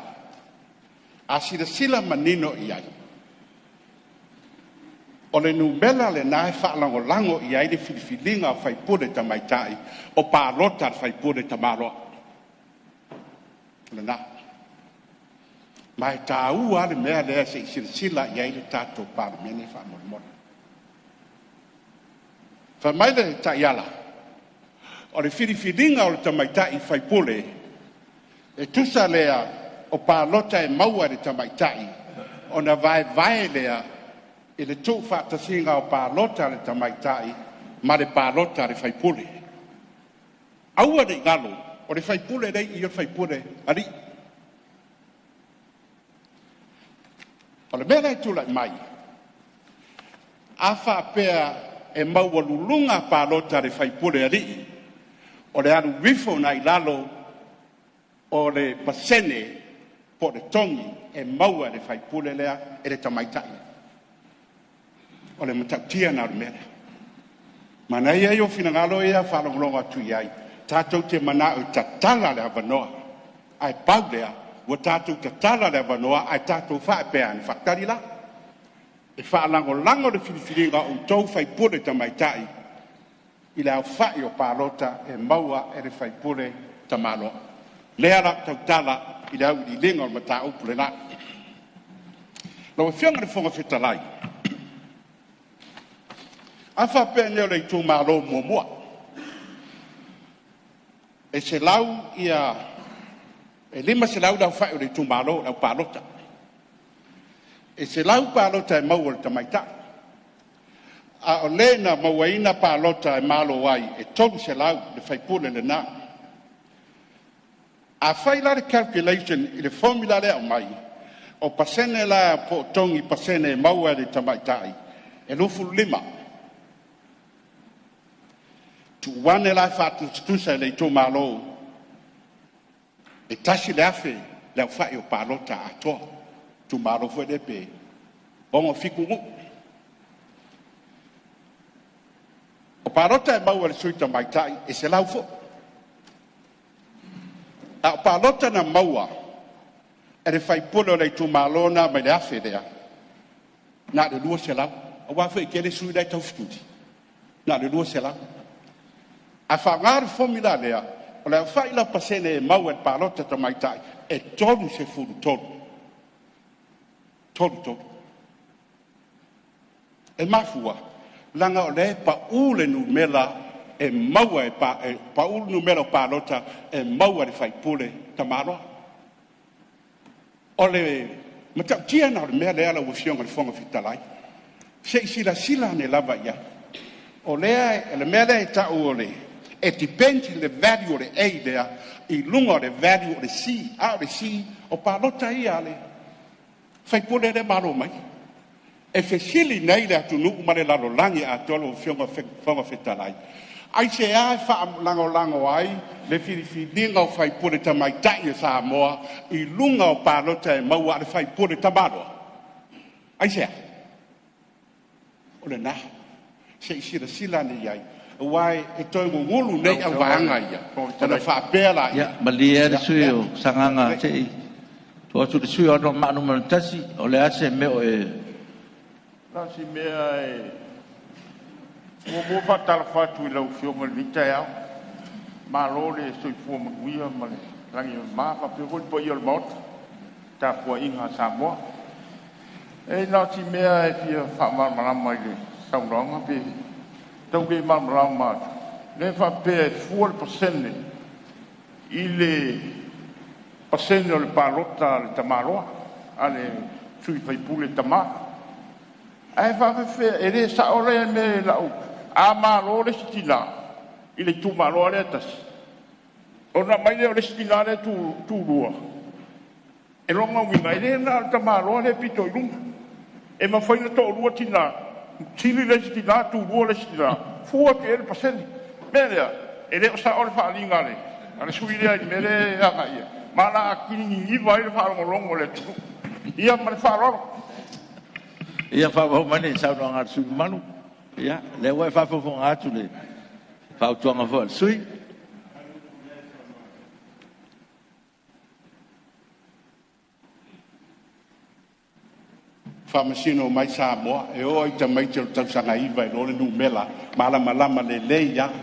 a silasila manino i ai, o le numera lena e faalagolago i ai le filifiliga a sui usufono tamaitai o palota i le sui usufono tamaloa. O lena. Ma e taua le mea lea se i silasila i ai le tatou Palemene faamolemole. Fai mai le taiala, o le filifiliga o le tamaitai faipule, e tusa lea o palota e maua e le tamaitai, ona vaevae lea i le tuufaatasiga o palota a le tamaitai ma le palota a le faipule. Aua ne i galo, o le faipule lea e i i o le faipule alii. O le mea lea e tulai mai, a faapea e maualuluga palota a le faipule alii, o le alu ifo lena i lalo o le pasene po o le togi e maua e le faipule lea e le tamaitai. O le matautia lena o le mea lea. Manaia ia o finagalo ia faalogologo atu i ai, tatou te manao e tatala le avanoa, ae pau lea, ua tatou tatala le avanoa ae tatou faapea ane, faatali la. E faalagolago le filifiliga a outou sui usufono tamaitai i le aofai o palota e maua e le sui usufono tamaloa. Lea la ou tautala i le auiliiliga o le mataupu lena. Lau Afioga i le Fofoga Fetalai, a faapea nei o le itumalo muamua, e 100 ia, e 500 le aofai o le itumalo, le aupalota. E 100 palota e maua e le tamaitai, a o le na mauaina palota e malo ai, e 300 le faipule lena. A fai la le calculation i le formula lea e aumai, o pasene la po o togi pasene e maua e le tamaitai, e 25. Tuu ane la e faatusatusa i le itumalo, e 1,000 le aofai o palota atoa, itumalo foi lea pe 6, 7 nuu. O palota e maua e le sui tamaitai e 100 foi. A o palota na maua e le sui usufono o le itumalo lena mai le 1,000 lea, na o le 200, aua foi e tele sui la e taufetuli, na o le 200. A faaaoga le formula lea, o le aofai la o pasene e maua e le palota tamaitai, e 33, 33. E mafua, leaga o lea e pau le numera e maua e pau le numera o palota e maua e le sui usufono tamaloa. O le matautia lena o le mea lea lau Afioga i le Fofoga Fetalai, se i silasila ane lava i ai. O lea, le mea lea e tau o le, e depend le value o le A lea i luga o le value o le C. A o le C, o palota ia a le sui usufono lea e malo mai. E fesili nei le atunuu ma le lalolagi atoa lau Afioga i le Fofoga Fetalai, aisea e faalagolago ai le filifiliga o sui usufono tamaitai o Samoa i luga o palota e maua a le sui usufono tamaloa? Aisea? O lena, se i silasila ane i ai, aua e toe gugulu nei auvaega ia, ona faapea laia. Ia, malie le sui usufono o Sagaga se i tuu atu i le sui usufono o Anoamaa 1, o le a se mea o e... Na o si mea e muamua faatalofa atu i lau Afioga i lenei taeao. Malo le soifua manuia ma le lagi e mama, faapea foi le paia o le Maota, tapuaiga a Samoa. E na o si mea e fia faamalamalama i le saunoaga pe tau le malamalama atu, lea e faapea e fua le pasene i le pasene o le palota a le tamaloa, a le sui faipule tama. Ae faapefea, e le sao lea mea i lau... A malo le isi tina i le itumalo lea e tasi, ona aumai lea o le isi tina lea tulua, e lona uiga, e le na o le tamaloa lea e pito i luga. E mafai ona toalua tina, sili le isi tina, tulua le isi tina, fua atu i ai le pasene. Mea lea, e le o sao le faaaliga a le sui lea i le mea lea e agai i ai, ma o le a kinikiniva ai le faalogologo a le atunuu. Ia ma le faaaloalo. Ia faaauau mai le saunoaga a le sui usufono mamalu. Ia, lea ua e faafogafoga atu i le fautuaga foi a le sui usufono. Faamasino mai Samoa, e oo lava i tamaiti o le tausaga 9 e iloa le numera malamalama lelei lava.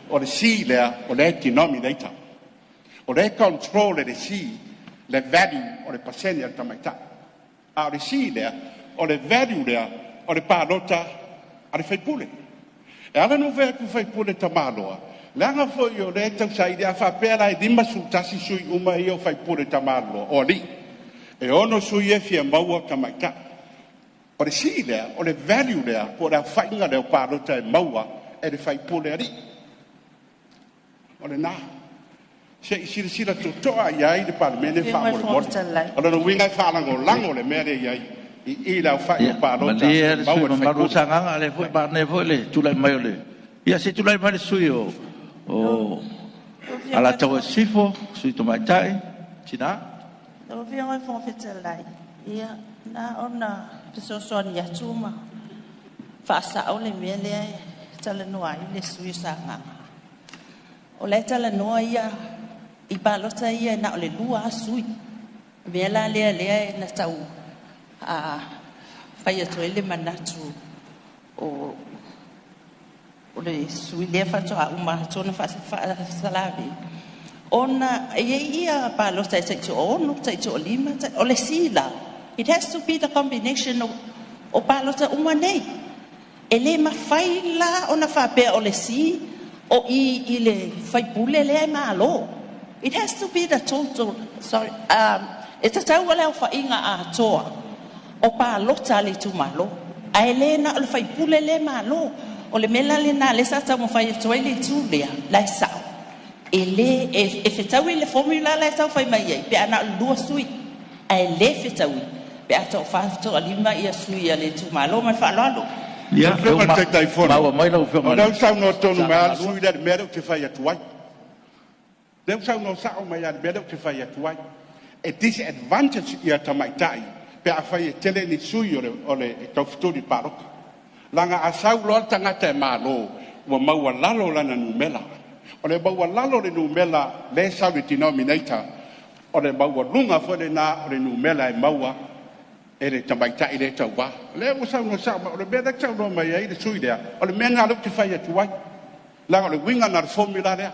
O le C lea, o lea e denominator. O lea e control e le C Le value o le pasene a le tamaitai. A o le si lea, o le value lea o le palota a le faipule. E ala ona ou fai atu faipule tamaloa, leaga foi o lea e tausaili a faapea la e 51 sui uma ia o faipule tamaloa o alii, e 6 sui e fia maua tamaitai. O le si lea, o le value lea, po o le aofaiga lea o palota e maua e le faipule alii. O lena. Se i silasila totoa i ai le Palemene faamolemole. O lona uiga e faalagolago le mea lea e i ai i le aofai o palota e maua e le faipule. Sagaga, lea foi manaia foi le tulai mai o le... Ia, se i tulai mai le sui o Alataua Sisifo, sui tamaitai, tina. Lau Afioga i le Fofoga Fetalai, ia, na ona fesoasoani atu ma faasao le mea lea e talanoa ai le sui o Sagaga. O la e talanoa ia i palota ia na o le 2 sui. O mea la lea lea na tau fai atu ai le manatu o le sui lea faatoa uma atu ona faasalave. Ona e i ai ia palota e tai toa-6, tai toa-5, o le si la, it has to be the combination o palota uma nei. E le mafai la ona faapea o le si o i le faipule lea e malo. It has to be the total, sorry, e tatau o le aofaiga atoa o palota a le itumalo. Ae le na o le faipule lea malo. O le mea la lena lea sa taumafai atu ai le itu lea, la e sao. E le, e fetaui le formula la e tau fai mai ai, pe ana o le 2 sui. Ae le fetaui, pe a toa-4, toa-5 ia sui a le itumalo. Ma le faaaloalo. Ia, maua mai lau Afioga. O lea ua saunoa tonu mai lava le sui lea i le mea lea ou te fai atu ai. Lea ua saunoa sao mai lava i le mea lea ou te fai atu ai. E disadvantage ia tamaitai pe a fai e tele ni sui o le taufetuli palota. Leaga a sau loa le tagata e malo, ua maualalo lana numera. O le maualalo le numera lea e sau i le denominator, o le maualuga foi lena o le numera e maua e le tamaitai le tauvā. Lea ua saunoa sao mai, o le mea lea e saunoa mai ai le sui lea, o le mea lena lea ou te fai atu ai. Leaga o le uiga na o le formula lea.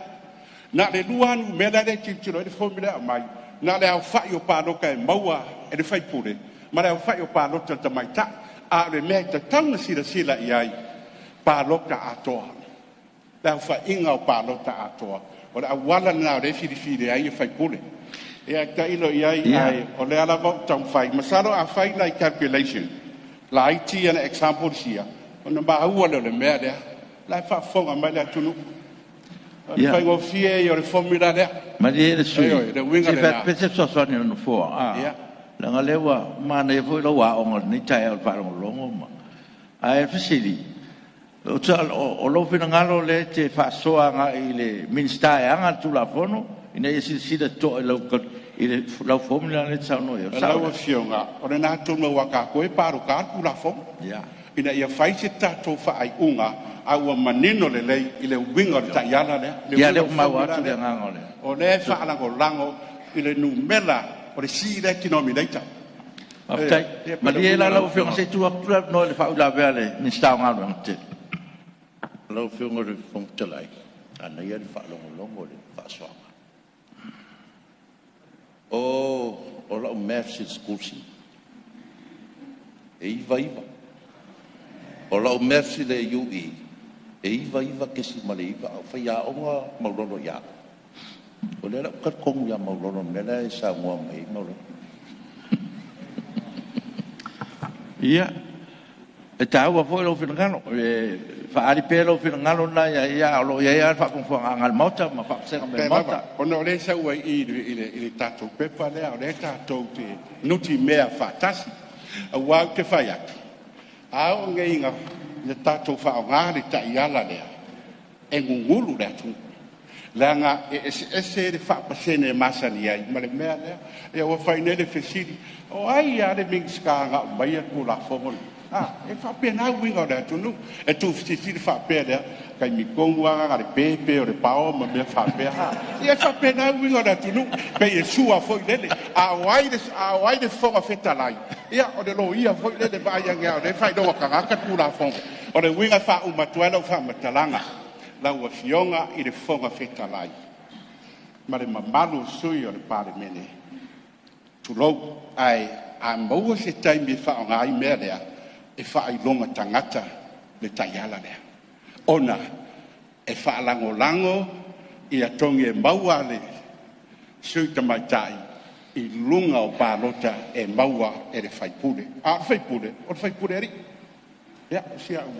Na o le 2 numera lea e tilotilo ai le formula e aumai, na o le aofai o palota e maua e le faipule, ma le aofai o palota e le tamaitai. A o le mea e tatau ona silasila i ai, palota atoa. Le aofaiga o palota atoa. O le auala lena o lea e filifili ai e faipule. Ia tailo i ai, ae o lea lava ou taumafai. Masalo a fai nai calculation, laiti ana examples ia, ona maua lea o le mea lea. La e faafofoga mai le atunuu. O le faigofie ia o le formula lea. Malie le sui. Le uiga lena. Se fesoasoani o le nofoa. Leaga lea ua manaia foi lau aoga lenei taeao i le faalogologo ma... Ae fesili, o lou finagalo lea te faasoa agai i le Minisita e ana le Tulafono ina ia silasila totoa i lau formula lea e te saunoa i ai. Lau Afioga, o lena tonu aua tatou e palota le Tulafono. Ina ia fai se tatou faaiuga a ua manino lelei i le uiga o le taiala lea. Ia, lea ua maua atu le agaga o lea. O lea e faalagolago i le numera o le si lea denominator. Faafetai. Malie la lau Afioga, se i tuu atu le avanoa i le faauilavea a le Minisita o Galuega Tetele. Lau Afioga i le Fofoga Fetalai, manaia le faalogologo i le faasoaga. O lau maths i le school e 99. O lau maths i le UE e 99.9. A o faiaoga Maulolo ia au. O lea la ou talitonu ia Maulolo i le mea lea e saunoa mai ai Maulolo. Ia, e taua foi lou finagalo. E faaali pea lou finagalo na ia ia, o lo o i ai lava le faafogafoga a le Maota ma faapasega mai le Maota. Ona o lea e sau ai i le tatou pepa lea, o lea tatou te nutimea faatasi. Aua ou te fai atu, a oo nei ina tatou faaaoga le taiala lea, e gugulu le atunuu. Leaga e eseese le faapasene e masani ai ma le mea lea. Ia ua fai nei le fesili, o ai lava le Minisita na aumaia le Tulafono lenei? E faapena uiga o le atunuu. E tuufesilisili faapea lea, taimi tonu lava na le pepe o le pao ma mea faapea. Ia e faapena uiga o le atunuu. Pei e sua foi lele. A o ai le Fofoga Fetalai, ia o le loia foi lele vaai ane o lea e faailoga tagata le Tulafono. O le uiga e faauma atu ai lau faamatalaga. Lau Afioga i le Fofoga Fetalai ma le mamalu o sui o le Palemene, Tulou, ae a maua se taimi e faaaoga ai mea lea, e faailoga tagata le taiala lea, ona e faalagolago ia togi e maua a le sui tamaitai i luga o palota e maua e le faipule. A o le faipule, o le faipule alii. Ia, o si au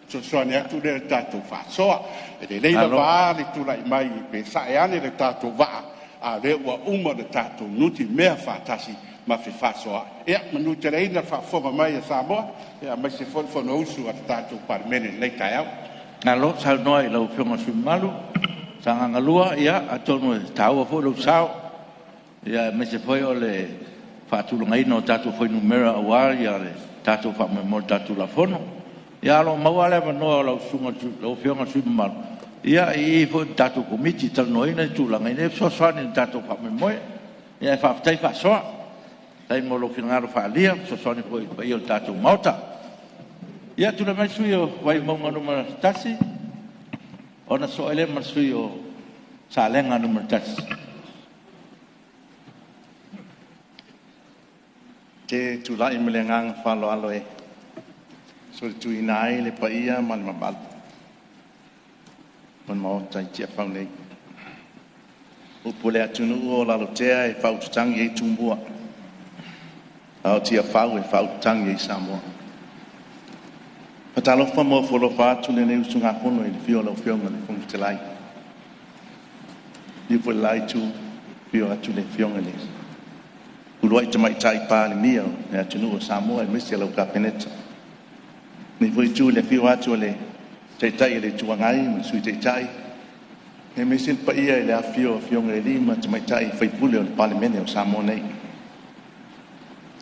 fesoasoani atu lea i le tatou faasoa. E lelei lava le tulai mai pe sae ane le tatou vaa, a o lea ua uma ona tatou nutimea faatasi ma fefaasoaai. Ia manuteleina le faafofoga mai a Samoa, aemaise foi le Fonousu a le tatou Palemene i lenei taeao. Malo saunoa i lau Afioga i le sui usufono mamalu Sagaga 2, ia atonu e taua foi lou sao, aemaise foi o le faatulagaina o tatou fuainumera aua le tatou faamoemoe i le tatou Tulafono. Ia ae o lo o maua lava le avanoa o lau Afioga i le sui usufono mamalu i i foi i le tatou Komiti e talanoaina tulaga ina ia fesoasoani i le tatou faamoemoe. Ae faafetai faasoa, faafetai mo lou finagalo faaalia e fesoasoani foi i le paia o le tatou Maota. Ia tulai mai le sui usufono mo Vaimauga 1, ona sosoo ai lea ma le sui usufono mo Salega 1. Ou te tulai ma le agaga faaaloalo e solituina ai le paia ma le mamalu o le Maota i Tiafau nei. O upu a le atunuu o Lalotea e faaututagi ai Tumua, a o Tiafau e faaututagi ai Samoa. E faatalofa ma ofo alofa atu lenei usugafono i le afio o lau Afioga i le Fofoga Fetalai, liliu foi i le la itu, afio atu le Afioga i le uluai Tamaitai Palemia o le atunuu o Samoa aemaise lau Kapeneta. I lenei foi itu i le afio atu o le Taitai o le Itu Agai ma le Sui Taitai, aemaise le paia i le afifio o Afioga i alii ma tamaitai sui usufono o le Palemene o Samoa nei.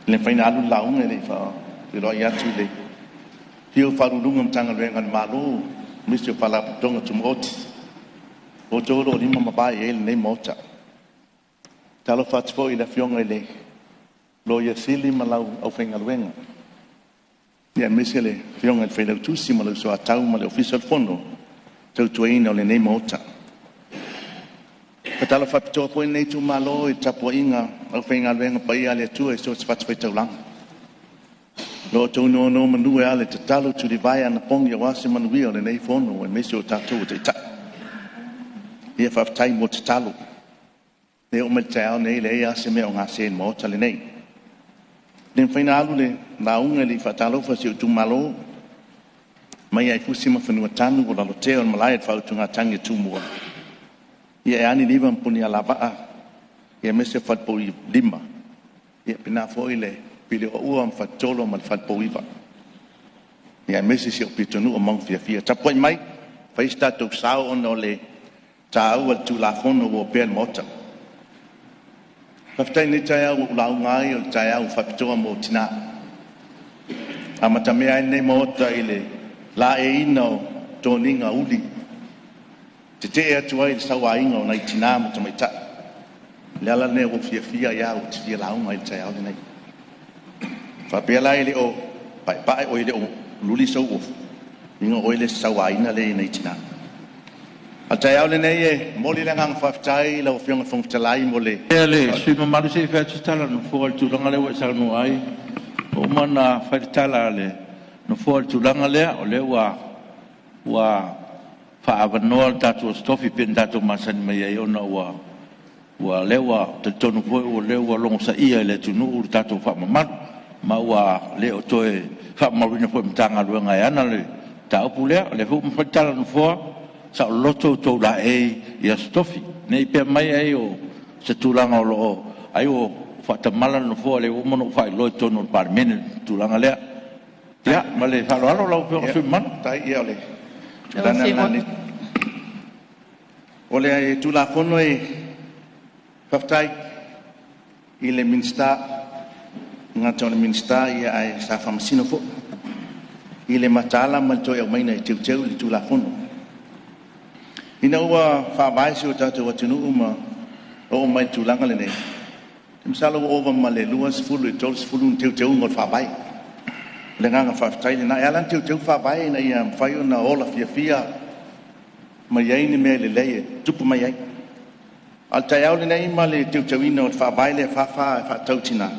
E le mafai ona alu le lauga e le i faafeiloai atu i le afifio o Ofisa Sili o Pulega o Matagaluega a le Malo aemaise o Faalapotopotoga Tumaoti, o outou o lo o lima ma vae i ai lenei Maota. E faatalofa atu foi i le Afioga i le Loia Sili ma lau aufaigaluega, aemaise le Afioga i le Failautusi ma lou Soatau ma le Ofisa o le Fono i le tautuaina o lenei Maota. E faatalofa faapitoa foi lenei itumalo i le tapuaiga a le aufaigaluega paia a le Atua i so o se fatafaitaulaga, o lo o outou nonomanu e ala i tatalo, tulivae, anapogi aua se manuia o lenei Fono aemaise o tatou o Taitai. Ia faafetai mo tatalo. E oo mai le taeao lenei e leai lava se mea o gase i le Maota lenei. E le mafai ona alu le lauga e le i faatalofa i si ou itumalo mai lava i Fusi ma Fanuatanu o Lalotea o le Malae o le Faautugatagi a Tumua, ia e a Niniva ma Punialavaa, aemaise le Falepoulima ia faapena foi le Pilioua ma Faletolo ma le Falepouiva, aemaise si ou pitonuu o Maugafiafia. Tapuai mai fai so tatou sao ona o le taua o le Tulafono ua opea i le Maota. Faafetai i lenei taeao ua ou lauga ai, o le taeao faapitoa mo tina. E amatamea ai lenei Maota i le laeiina o toniga uli, tetee atu ai i le sauaina o nai tina ma tamaitai. O le ala lea ua ou fiafia ai lava ou te fia lauga ai i le taeao lenei. E faapea la e le o paepae oi e le o luli sou ofu, lona uiga o oe le sauaina lea i nai tina. A o le taeao lenei e momoli le agaga faafetai i lau Afioga i le Fofoga Fetalai mo le Malie le sui usufono mamalu se i fai atu se tala a le Nofoa i le tulaga lea ua e saunoa ai. Ua uma ona fai le tala a le Nofoa i le tulaga lea, o lea ua faaavanoa le tatou Aso Tofi pei ona tatou masani mai ai ona o lea ua talitonu foi o lea ua logosaia e le atunuu le tatou faamamalu ma ua le o toe faamamaluina foi e le Matagaluega e ana le mataupu lea. O lea foi ua fai le tala a le Nofoa, saololoto outou laei i Aso Tofi. Ne i pea mai ai o se tulaga o lo o… ai ua faatamala le Nofoa, o lea ua uma ona ou faailoa i totonu o le Palemene le tulaga lea. Ia, ma le faaaloalo lau Afioga i le sui usufono mamalu. Faafetai. O le Tulafono e faafetai i le Minisita, e le gata o le Minisita ae sa faamasino foi i le mataala ma le toe aumaiga e teuteu le Tulafono. Ina ua faavae si o tatou atunuu ma oo mai i le tulaga lenei, masalo ua ova ma le 20 i le 30 ni teuteuga o le Faavae. O le agaga faafetai lena. E ala ona teuteu le Faavae ina ia mafai ona ola fiafia ma i ai ni mea lelei e tutupu mai ai. A o le taeao lenei ma le teuteuina o le Faavae lea e 44 e faatatau i tina,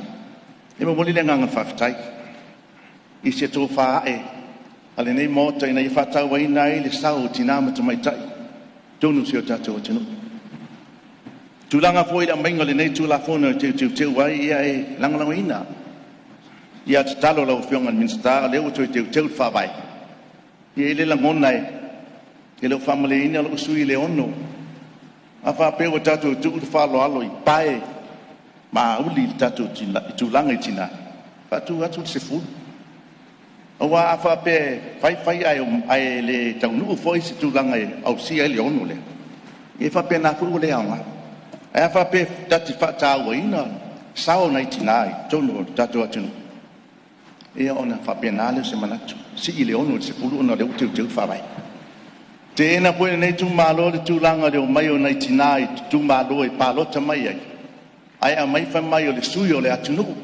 e momoli le agaga faafetai i se tofa ae a lenei Maota ina ia faatauaina ai le sao o tina ma tamaitai i totonu o si o tatou atunuu. O tulaga foi i le aumaiga o lenei Tulafono e toe teuteu ai, ia e lagolagoina. Ia tatalo lau Afioga i le Minisita, o lea ua toe teuteu le Faavae, e i ai le lagona e le o faamalieina lou sui usufono i le 6. A faapea ua tatou tuu le faaaloalo i pae ma auli i le tatou tulaga i tina, faatu atu le 10. Aua a faapea e fai fai ae le taunuu foi se tulaga e ausia ai le 6 lea, e faapena foi ua le aoga. Ae a faapea ta te faatauaina sao o nai tina i totonu o le tatou atunuu, ia ona faapena lea o se manatu, sii le 6 i le 10 ona o lea ua teuteu le Faavae. Teena foi e lenei itumalo le tulaga o le omai o nai tina i itumalo e palota mai ai, ae aumai fai mai o le sui o le atunuu,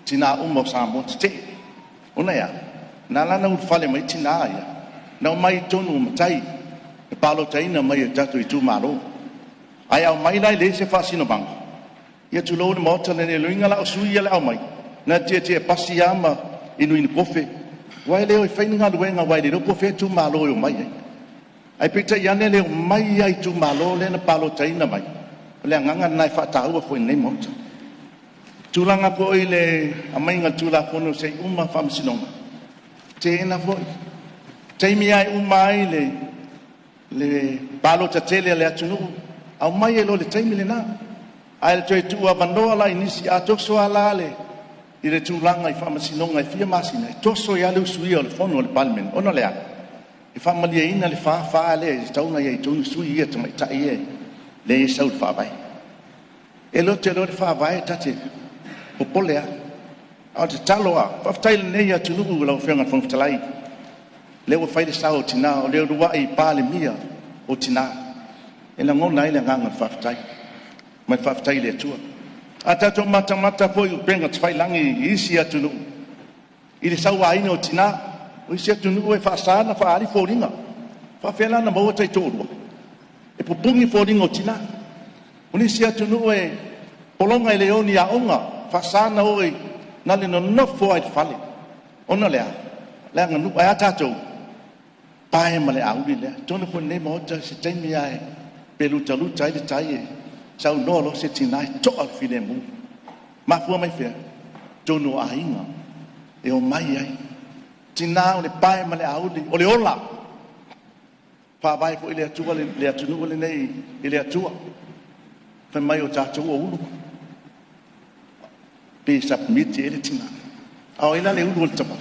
tina uma o Samoa tetee. Ona e a? Na ala ona ulufale mai tina ia, na omai i totonu o matai e palotaina mai e tatou itumalo. Ae aumai la e leai se faasinomaga, ia tulou le Maota lenei, o le uiga la o sui ia o le a omai, na tietie pasi lava ma inuinu kofe, aua e le o e fai ni galuega, aua e le iloa po o fea itumalo e omai ai. Ae peitai ane le omai lava i itumalo lea na palotaina mai, o le agaga lena e faataua foi i lenei Maota. Tulaga foi i le aumaiga o le Tulafono se i uma faamasinoga, teena foi. Taimi lava e uma ai le palota tele a le atunuu, aumai ai loa i le taimi lena. Ae toe tuu avanoa la i nisi, a toso lava la i le tulaga i faamasinoga e fia masina, e toso ai lava le usuia o le fono a le Palemene, ona o le a? E faamalieina le 44 lea e tatau ona i ai i totonu sui ia tamaitai ia lea e sau i le Faavae. E lote loa le Faavae ta te popole lava. A o le tatalo lava, faafetai i lenei atunuu lau Afioga i le Fofoga Fetalai, lea ua fai le sao o tina, o le uluai Palemia o tina, e lagona ai le agaga o le faafetai ma le faafetai i le Atua. A tatou matamata foi i upega tafailagi i isi atunuu i le sauaina o tina, o isi atunuu e faasa ona faaali foliga. E faapefea la ona maua taitoalua? E pupuni foliga o tina. O nisi atunuu e pologa e le o i ni aoga, faasa ona o na le nonofo lava i le fale. Ona o le a? O le aganuu. Ae a tatou? Pae ma le auli lea. Atonu foi lenei Maota, se taimi lava pe lutaluta ai le tai e saunoa loa se tina e to'a le filemu. Mafua mai fea? Totonu o aiga e omai ai. Tina o le pae ma le auli, o le ola. Faavae foi le Atua le atunuu lenei i le Atua. Fai mai o tatou o ulu, pe submit i ai le tina. A o ai la le ulu o le tama?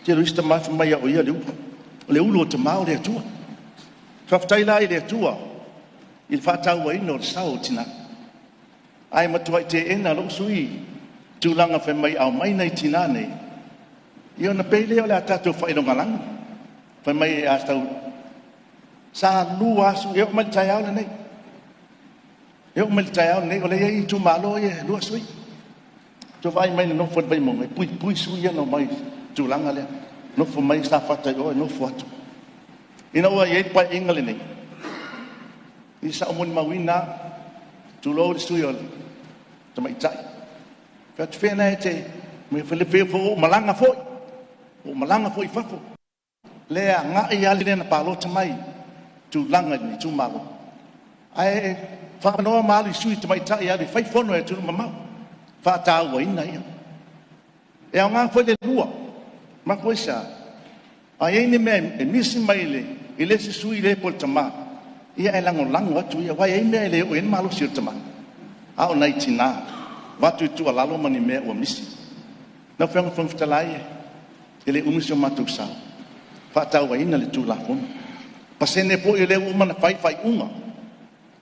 Tele o isi tama fai mai o ia le ulu. O le ulu o tama o le Atua. Faafetai la i le Atua i le faatauaina o le sao o tina. Ae matuai teena lou sui tulaga fai mai aumai nai tina nei, ia ona pei lea o le a tatou faailogalanu. Fai mai a tau sa lua aso e oo mai le taeao lenei. E oo mai le taeao lenei o lea e i ai itumalo ia e lua sui. Tou vaai mai i le nofo a le Vaimauga e puipui sui ia na omai i le tulaga lea. Nofo mai Safata i o e nofo atu. Ina ua i ai le paeaiga lenei, ia sa ou molimauina, tulou le sui o le tamaitai. Fai atu fea na e te ua malaga foi, ua malaga foi i fafo. Lea agai lava lea na palota mai tulaga i le itumalo. Ae faamanoa ma alu i sui tamaitai e alu e fai fono e atunuu mamao, faatauaina ia. E aoga foi le lua, mafua i se a? A i ai ni mea e misi mai i le isi sui lea po o le tama, ia e lagolago atu ia, aua e i ai mea e le oo i ai le malosi o le tama. A o nai tina, avatu le tuualalo ma ni mea ua misi. Lau Afioga i le Fofoga Fetalai, e le umi so matou sao, faatauaina le Tulafono. Pasene foi o lea ua uma ona fai faaiuga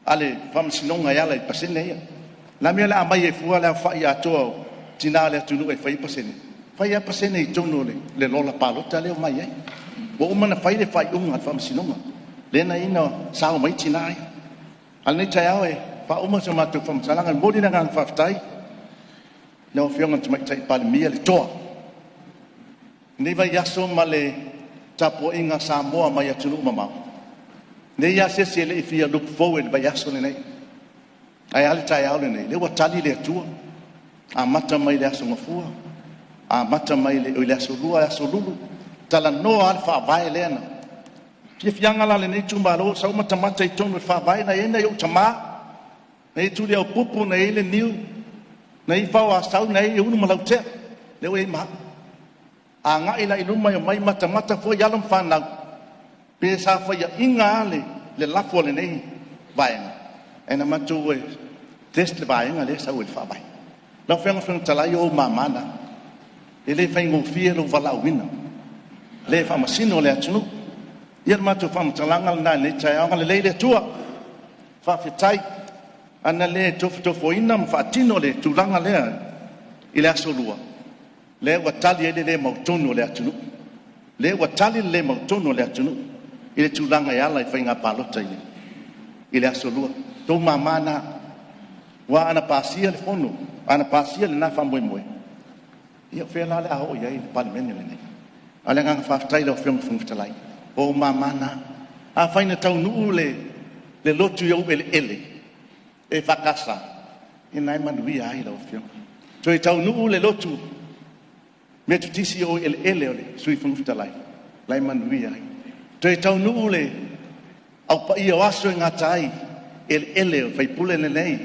a le Faamasinoga e ala i pasene ia. O le a le mea o le a aumai ai fua le aofai atoa o tina o le atunuu e fai ai pasene? Fai lava pasene i totonu o le lola palota lea e omai ai. Ua uma ona fai le faaiuga a le Faamasinoga, lea na ala ai ona sao mai tina ia. A o lenei taeao e faauma se matou faamatalaga, e momoli le agaga faafetai i lau Afioga i le Tamaitai Palemia, le toa. Lenei vaiaso ma le tapuaiga a Samoa mai atunuu mamao, e leai lava se isi e le i fia look forward i le vaiaso lenei. Ae a le taeao lenei? Lea ua tali le Atua, amata mai le Aso Gafua, amata mai le Aso Lua, Aso Lulu, talanoa lava le Faavae lea na. Fiafiaga la lenei itumalo, sau matamata i totonu o le Faavae na i ai nai ou tama, na i ai Tuliaupupu, na i ai Leniu, na i ai Faoasau, na i ai Ulu ma Lautea, lea ua i ai ma au. Agai la i luma e omai matamata foi alo ma fanau, pe sa faiaina lava le lafo a lenei vaega, ae na matou test le vaega lea e sau ai le Faavae. Lau Afioga i le Fofoga Fetalai, o ou mama na, e le faigofie lou valaauina, le faamasino le atunuu. Ia le matou faamatalaga lena i lenei taeao. Agalelei le Atua, faafetai. Ana le tofotofoina ma faatino le tulaga lea i le Aso Lua, lea ua tali ai le le mautonu o le atunuu, lea ua tali le le mautonu o le atunuu i le tulaga e ala i faiga palota i le Aso Lua. Outou mama na, aua ana pasia le fono, ana pasia lena faamoemoe, ia o fea la o le a oo i ai le Palemene lenei? A o le agaga faafetai i lau Afioga i le Fofoga Fetalai, o ou mama na. Afai na taunuu le lotu i ou eleele EFKS, ia lena e manuia ai lau Afioga. Toe taunuu le lotu Metotisi i ou eleele o le Sui Fofoga Fetalai, la e manuia ai. Toe taunuu le Au Paia o Aso e gata ai eleele o le sui usufono lenei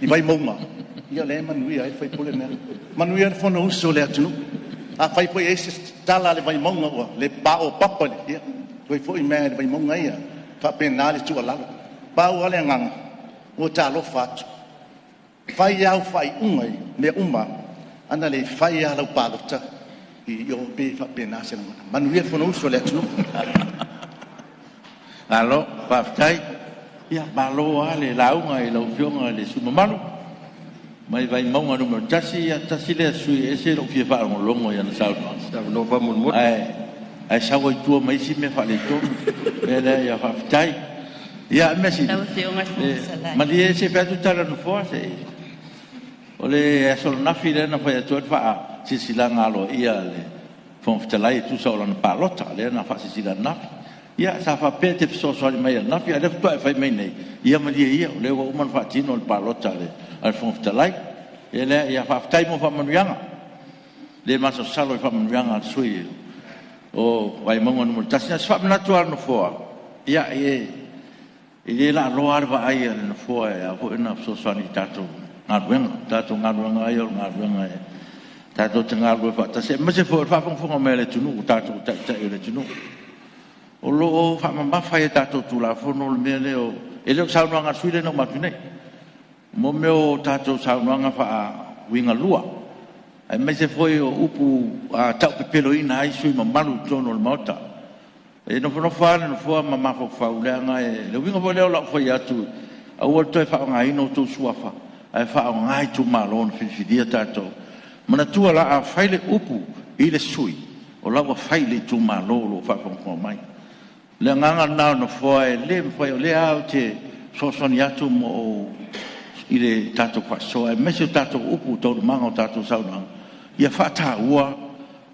i Vaimauga, ia lea e manuia ai le sui usufono lenei. Manuia le Fonousu a le atunuu. Afai foi e i ai se tala a le Vaimauga ua le paopapa, ia toe foi mai lava i le Vaimauga ia. E faapena le tuualalo. Pau lava le agaga, ua ta alofa atu, fai au faaiuga i mea uma, ana le fai lava lau palota i o, pei e faapena se lagona. Manuia le Fonousu a le atunuu. Malo faafetai. Ia malo lava le lauga i lau Afioga i le sui usufono mamalu mai Vaimauga 1. Ia tasi lea sui usufono e ese lou fia faalogologo i ana saunoaga, ae sau ai i tua ma isi mea faaletonu. O le mea lea, ia faafetai. Ia, o le mea sili, Lau Afioga i le Fofoga Fetalai. Malie se i fai atu le tala a le Nofoa se i… O le aso ananafi lea na fai atu ai le faasilasilaga aloaia a le Fofoga Fetalai e tusa o lana palota lea na faasilasila ananafi. Ia sa faapea e te fesoasoani mai ananafi, a o lea faatoa e fai mai nei, ia malie ia o lea ua uma ona faatino le palota a le Fofoga Fetalai. O le mea lea, ia faafetai mo faamanuiaga, le masalosalo i faamanuiaga a le sui usufono o Vaimauga 1. Na o se faamanatu lava a le Nofoa, ia e le laaloa lava le vaai a le Nofoa e ao foi ona fesoasoani i le tatou galuega. O le tatou galuega lava ia o le galuega tatou te galulue faatasi, aemaise foi o le faafogafoga mai a le atunuu, o tatou o taitai o le atunuu. O lo o faamamafa i a tatou Tulafono le mea lea o… E le o le saunoaga a le sui usufono lea na uma atu nei. Mo mea o tatou saunoaga faauigalua, aemaise foi o upu taupepeloina ai sui usufono mamalu i totonu o le Maota. E nofonofo lava le Nofoa ma mafaufau, leaga o le uiga foi lea o lau fai atu, aua le toe faaaogaina outou suafa ae faaaoga itumalo na filifilia tatou. Manatua la, a fai le upu i le sui usufono, o la ua fai i le itumalo o lo o faafogafoga mai. O le agaga lena o le Nofoa, e le mafai, o lea lava ou te fesoasoani atu ma ou i le tatou faasoa, aemaise o tatou upu i taualumaga o tatou saunoaga, ia faataua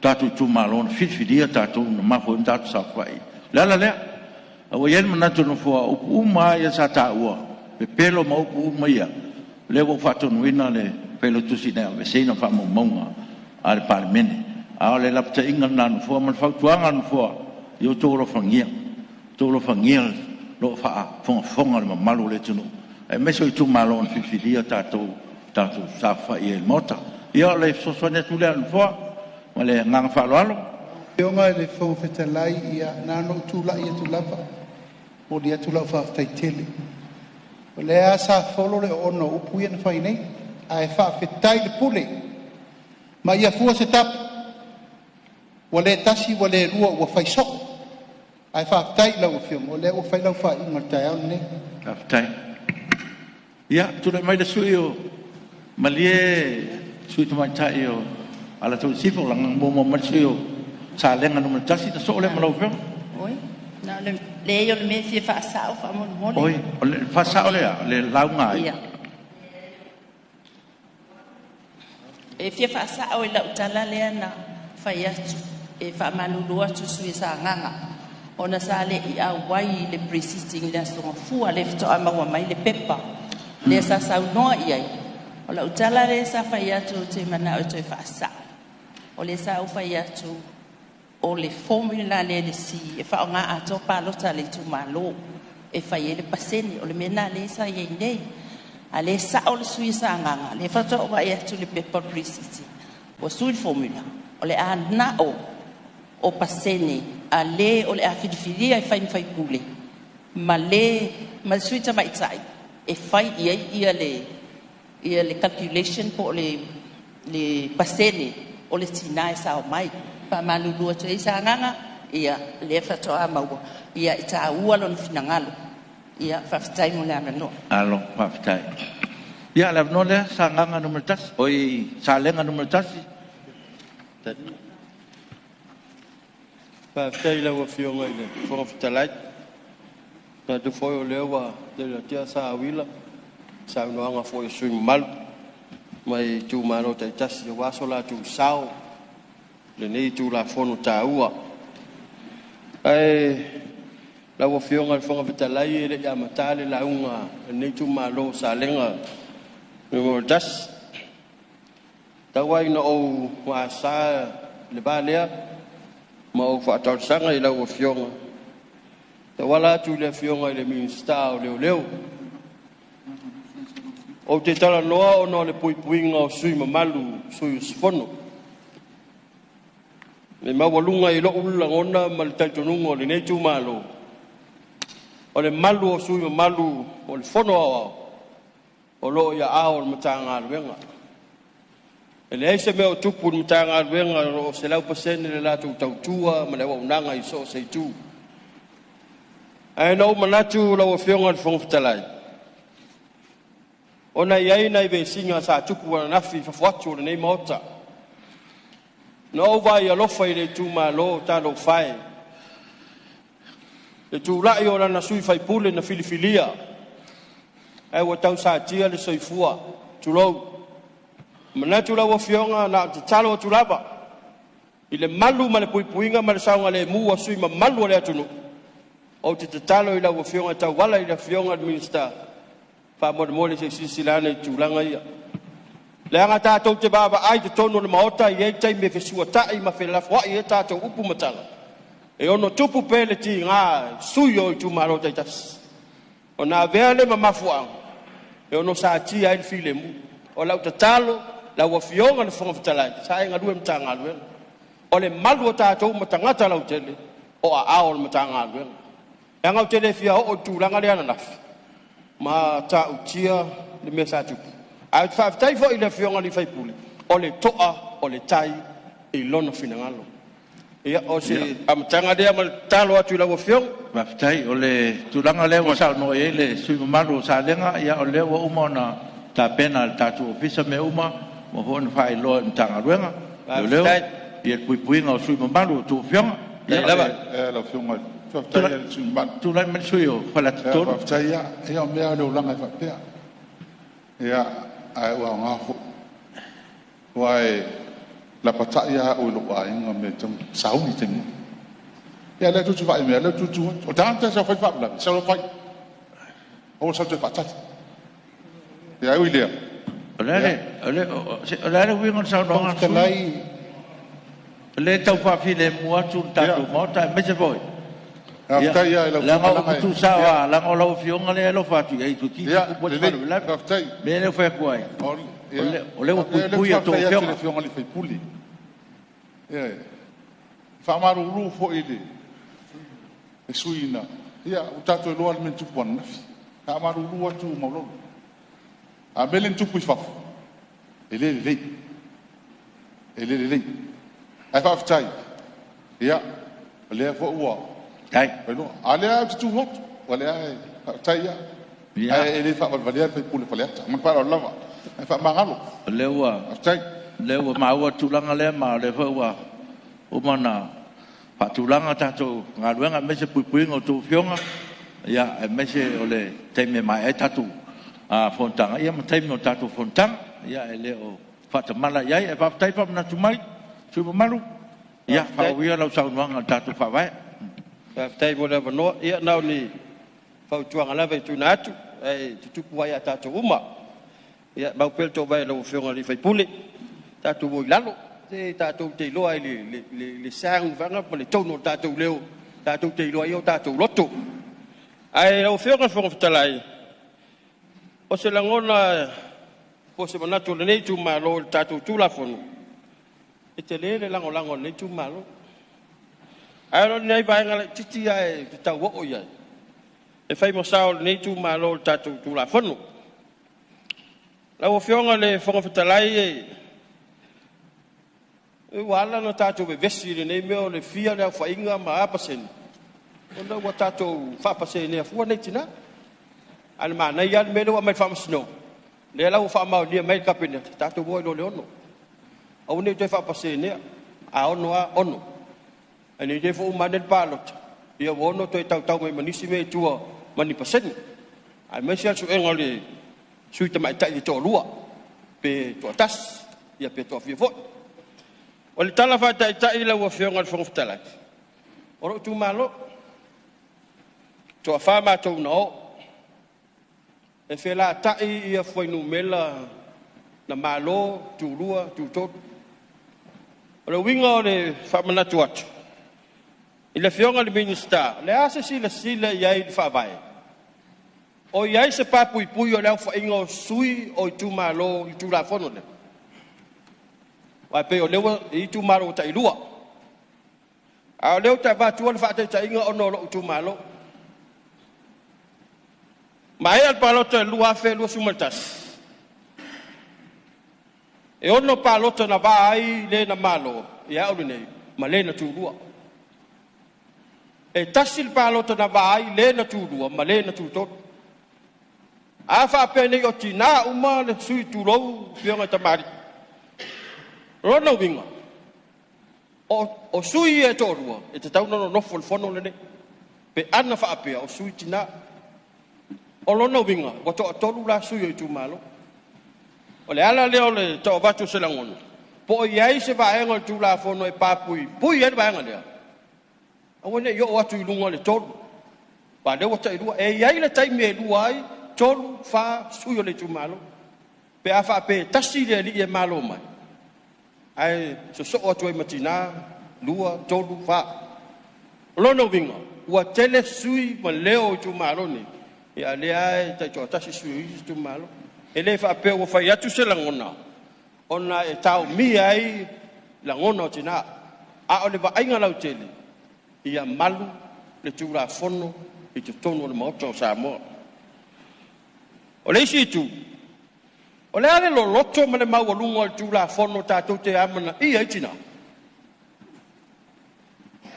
tatou itumalo na filifilia tatou na mafua ai ona tatou saofai. O le ala lea. Ae ua i ai le manatu o le Nofoa, o upu uma lava ia sa taua, pepelo ma upu uma ia, o lea ua ou faatonuina le Failautusi ina ia aveeseina faamaumauga a le Palemene. A o le lapataiga lena a le Nofoa ma le fautuaga a le Nofoa, ia outou alofagia, outou alofagia o lo o faafogafoga le mamalu o le atunuu, aemaise o itumalo na filifilia tatou tatou te saofai ai i le Maota. Ia o le fesoasoani atu lea a le Nofoa ma le agaga faaaloalo. Afioga i le Fofoga Fetalai, ia na ona ou tulai atu lava e momoli atu lau faafetai tele. O lea lava sa folo le oona o upu ia na fai nei, ae faafetai le pule ma ia fua se tapu, ua le tasi ua le lua ua fai soo. Ae faafetai i lau Afioga o lea ua fai lau faaiuga i le taeao lenei. Faafetai. Ia, tulai mai le sui usufono mo… Malie le sui usufono tamaitai o Alataua i Sisifo, leaga na muamua mai le sui usufono mo Salega 1, ona soo lea ma lau Afioga. Oi, na o le… leai o le mea e fia faasao faamolemole. Oi, o le faasao le a? Le lauga a ai? Ia. E fia faasao i lau tala lea na fai atu e faamalulu atu i le sui usufono o Sagaga ona sa le i auai i le Pre-sitting i le Aso Gafua lea faatoa maua mai le pepa. Lea sa saunoa i ai, o lau tala lea sa fai atu ou te manao e toe faasao. O lea sa ou fai atu o le formula lea le C e faaaoga atoa palota a le itumalo e fai ai le pasene. O le mea lena lea sa i ai nei. A o lea e sao le sui usufono o Sagaga, lea faatoa ou vaai atu i le pepa o le Pre-Sitting ua sui le formula, o le a na o pasene a le o le a filifilia e fai ma faipule ma le ma le sui tamaitai e fai i ai le calculation po o le pasene o le tina e sao mai. Faamalulu atu ai Sagaga, ia lea faatoa maua, ia e taua lona finagalo. Ia faafetai mo le avanoa. Alo, faafetai. Ia, le avanoa lea, Sagaga 1, oi, Salega 1. Faafetai i lau Afioga i le Fofoga Fetalai. Manatu foi o lea ua tele saaoila saunoaga foi a sui usufono mamalu mai itumalo taitasi aua so latou sao i lenei Tulafono taua. Ae lau Afioga i le Fofoga Fetalai, e le i amata le lauga a lenei itumalo o Salega 1, tau lava ina ou asa le va lea ma ou faatalosaga i lau Afioga e tauala atu i le Afioga i le Minisita o Leoleo. Ou te talanoa ona o le puipuiga o sui usufono mamalu, sui usufono. Le maualuga i lou lagona ma le talitonuga o lenei itumalo, o le malu o sui usufono mamalu o le Fono Aoao, o lo o i aao o le Matagaluega. E leai se mea o tupu i le Matagaluega, o lo o 100% le latou tautua ma le auaunaga i so o se itu. Ae na ou manatu lau Afioga i le Fofoga Fetalai, ona e i ai nai vesiga sa tupu ananafi i fafo atu o lenei Maota. Na ou vaai alofa i le itumalo Talofa e, le tulai o lana sui usufono na filifilia, ae ua tausatia le soifua, tulou. E manatu lau Afioga na ona tatalo atu lava i le malu ma le puipuiga ma le saogalemu o sui usufono mamalu o le atunuu. Ou te tatalo i lau Afioga e tauala i le Afioga i le Minisita, faamolemole se i silasila ane i tulaga ia. Leaga tatou te vaavaai i totonu o le Maota, e i ai taimi e fesuata'i ma felafoai ai tatou upu ma tala, e ono tupu pea le tiga i sui usufono o itumalo taitasi, ona avea lea ma mafuaaga e ono satia ai le filemu. O lau tatalo lau Afioga i le Fofoga Fetalai, sa e galue i le Matagaluega, o le malu o tatou ma tagata lautele, o aao o le Matagaluega. Leaga ou te le fia oo i le tulaga lea ananafi ma matautia le mea sa tupu. Ae ou te faafetai foi i le Afioga i le sui usufono, o le to'a o le tai i lona finagalo. Ia, o se amataga lea ma le tatalo atu i lau Afioga. Faafetai. O le tulaga lea ua saunoa i ai le sui usufono mamalu o Salega, ia o lea ua uma ona tapena e le tatou Ofisa mea uma, ua foi ona faailoa e le Matagaluega o Leoleo ia le puipuiga o sui usufono mamalu a outou afioga. Lau Afioga, faafetai i le sui usufono mamalu. Tulai mai le sui usufono o Faleata 3. Faafetai lava. Ia o mea lava o le olaga e faapea. Ia, ae ua aoga foi. Aua e lapatai lava au e lou aiga mea e tatau ona sauni i le taimi nei. Ia a o lea tou te vaai mai lava o lea ou te tutu atu. O le tagata e sau e fai le faalavelave, sau loa fai. Aua le sau toe faatali. Ia ae ui i lea, O le a le uiga o le saunoaga a le sui usufono? O lea e tau faafilemu atu le tatou Maota, aemaise foi, Faafetai lava i lau leaga o upu tuusao lava, leaga o lau Afioga lea e alofa atu i ai toeitiiti tupu ai le faalavelave. O le mea lea e fai atu ai, o lea ua puipui a outou Faafetai atu i le afioga. Afioga i le sui usufono. E faamalulu foi i le sui usufono na... Ia ua tatou iloa lava le mea na tupu ananafi. E faamalulu atu Maulolo. A o le mea lea na tupu i fafo, e le lelei, e le lelei. Ae faafetai, ia, o lea foi ua iloa. A o lea ou te tu atu, o lea e faafetai lava. Ae le faavalevalea le sui usufono o Faleata. Ma le faaaloalo lava. Ae faamagalo. O lea ua maua le tulaga lea, ma o lea foi ua uma ona faatulaga tatou galuega, aemaise puipuiga o a outou afioga, aemaise o le taimi e maea ai tatou fonotaga, ia ma taimi o tatou fonotaga. Ia, e le o faatamala i ai, ae faafetai faamanatu mai sui usufono mamalu. Ia, faaauau ia lau saunoaga i le tatou Faavae. Faafetai mo le avanoa. Ia na o ni fautuaga lava e tuuina atu ae tutupu ai ia tatou uma. Ia mau pea le toovae i lau Afioga i le sui usufono, tatou o i lalo, se tatou te iloa i le sound ma le tone o le tatou leo, tatou te iloa ai o tatou loto. Ae lau Afioga i le Fofoga Fetalai, o se lagona po o se manatu o lenei itumalo i le tatou Tulafono, e tele le lagolago a lenei itumalo. Ae o nai vaega laitiiti ia e tau oo i ai, e fai ma sao o lenei itumalo i le tatou Tulafono. Lau Afioga i le Fofoga Fetalai, ua ala ona tatou vevesi i lenei mea o le fia le aofaiga ma a pasene, ona ua tatou faapaseneina fua nei tina. Ae o le manaia lava le mea lea ua aumai e le Faamasinoga, lea la ua faamaonia mai e le Kapeneta, tatou o ai loa i le 6. Aua ne i toe faapaseneina, a 6 lava, 6. Ae ne i te i foi ua uma ane le palota, ia ua 6 toe tautau mai ma nisi mea i tua ma ni pasene. Aemaise lava le suega o le sui tamaitai e toalua, pe toatasi, ia pe toafia foi. O le tala faataitai lau Afioga i le Fofoga Fetalai, o lou itumalo, toafa matou na o, e felatai ia fuainumera na malo, tulua, tutolu. O le uiga o le faamanatu atu i le Afioga i le Minisita, o le a se silasila i ai i le faavae? O i ai se papuipui o le aofaiga o sui o itumalo i le Tulafono lea? Aua e pei o lea ua i ai itumalo ua tailua. A o lea ou te avatua le faataitaiga ona o lou itumalo. Maea le palota i le 2021, e 6 palota na va ai le na malo ia au lenei ma le na tulua. E tasi le palota na va ai le na tulua ma le na tutolu. A faapea nei o tina uma le sui tulou afioga i tamalii, o lona uiga, o sui ia e toalua e tatau ona nonofo i le fono lenei pe ana faapea o sui tina. O lona uiga ua toatolu la sui o itumalo. O le ala lea o le tau avatu o se lagona, po o i ai se vaega o le Tulafono e papuipui ai le vaega lea, aua ne i oo atu i luga o le 3, aua o lea ua tailua. E i ai le taimi e 2 ai, 3, 4 sui o le itumalo, pe a faapea e tasi le alii e malo mai, ae sosoo atu ai ma tina, 2, 3, 4. O lona uiga, ua tele sui ma leo o itumalo nei, a o lea e taitoatasi sui o isi itumalo. E le faapea ua fai atu se lagona ona e taomia ai lagona o tina, a o le vaaiga lautele, ia malu le Tulafono i totonu o le Maota o Samoa. O le isi itu, o le a le loloto ma le maualuga o le Tulafono tatou te amanaia ai tina?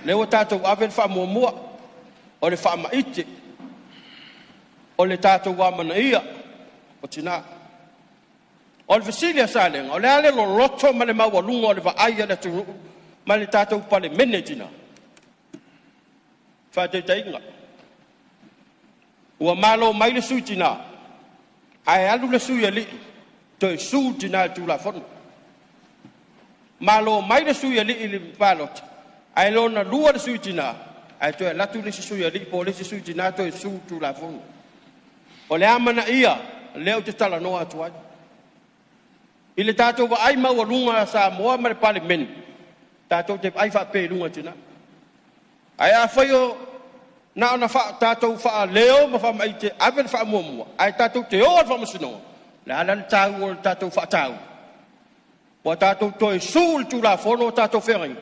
Lea ua tatou ave le faamuamua, o le faamaite, o le tatou amanaia o tina. O le fesili a Salega, o le a le loloto ma le maualuga o le vaai a le atunuu ma le tatou Palemene i tina? Faataitaiga, ua malo mai le sui tina, ae alu le sui alii toe sue le tina i le Tulafono. Malo mai le sui alii i le palota, ae lona lua le sui tina, ae toe alu atu le isi sui alii po o le isi sui tina toe sue le Tulafono. O le amanaia lea ou te talanoa atu ai. I le tatou vaai maualuga a Samoa ma le Palemene, tatou te vaai faapea i luga o tina. Ae afai o na ona tatou faaleo ma faamaite ave le faamuamua, ae tatou te o i le faamasinoga, le a la le taua o le tatou faataua? Ua tatou toe sue le Tulafono o tatou feagaiga.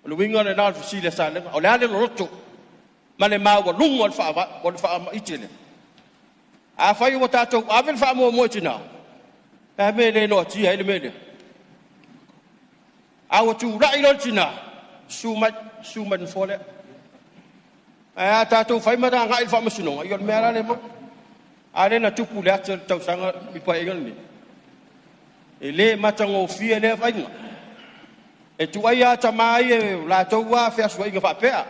O le uiga lena o le fesili a Salega, o le a le loloto ma le maualuga o le faamaite lea? Afai ua tatou ave le faamuamua i tina, e a mea e le noatia ai le mea lea? A ua tulai loa le tina, susu mai, susu mai le nofoa lea. Ae a tatou fai ma agai i le faamasinoga, ia o le mea la lea e maua. A lea na tupu i le ata i le tausaga i le Paeaiga lenei. E le matagofie lea faiga. E tuaia tama ia o latou lava feasuaiga faapea,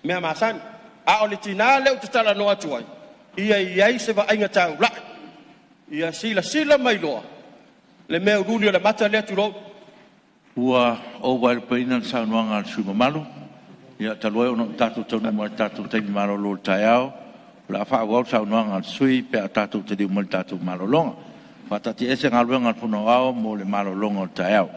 mea masani. A o le tina lea ou te talanoa atu ai, ia i ai se vaaiga taulai, ia silasila ma iloa le mea ulu o le mata lea, tulou. Ua ou vaelupeina le saunoaga a le sui usufono mamalu, ia talu ai ona ua tatou taunuu mai i le tatou taimi malolo o le taeao, O le a faaauau le saunoaga a le sui usufono pe a tatou taliu mai i le tatou malologa. E faataatiaese Galuega a le Fono Aoao mo le malologa o le taeao.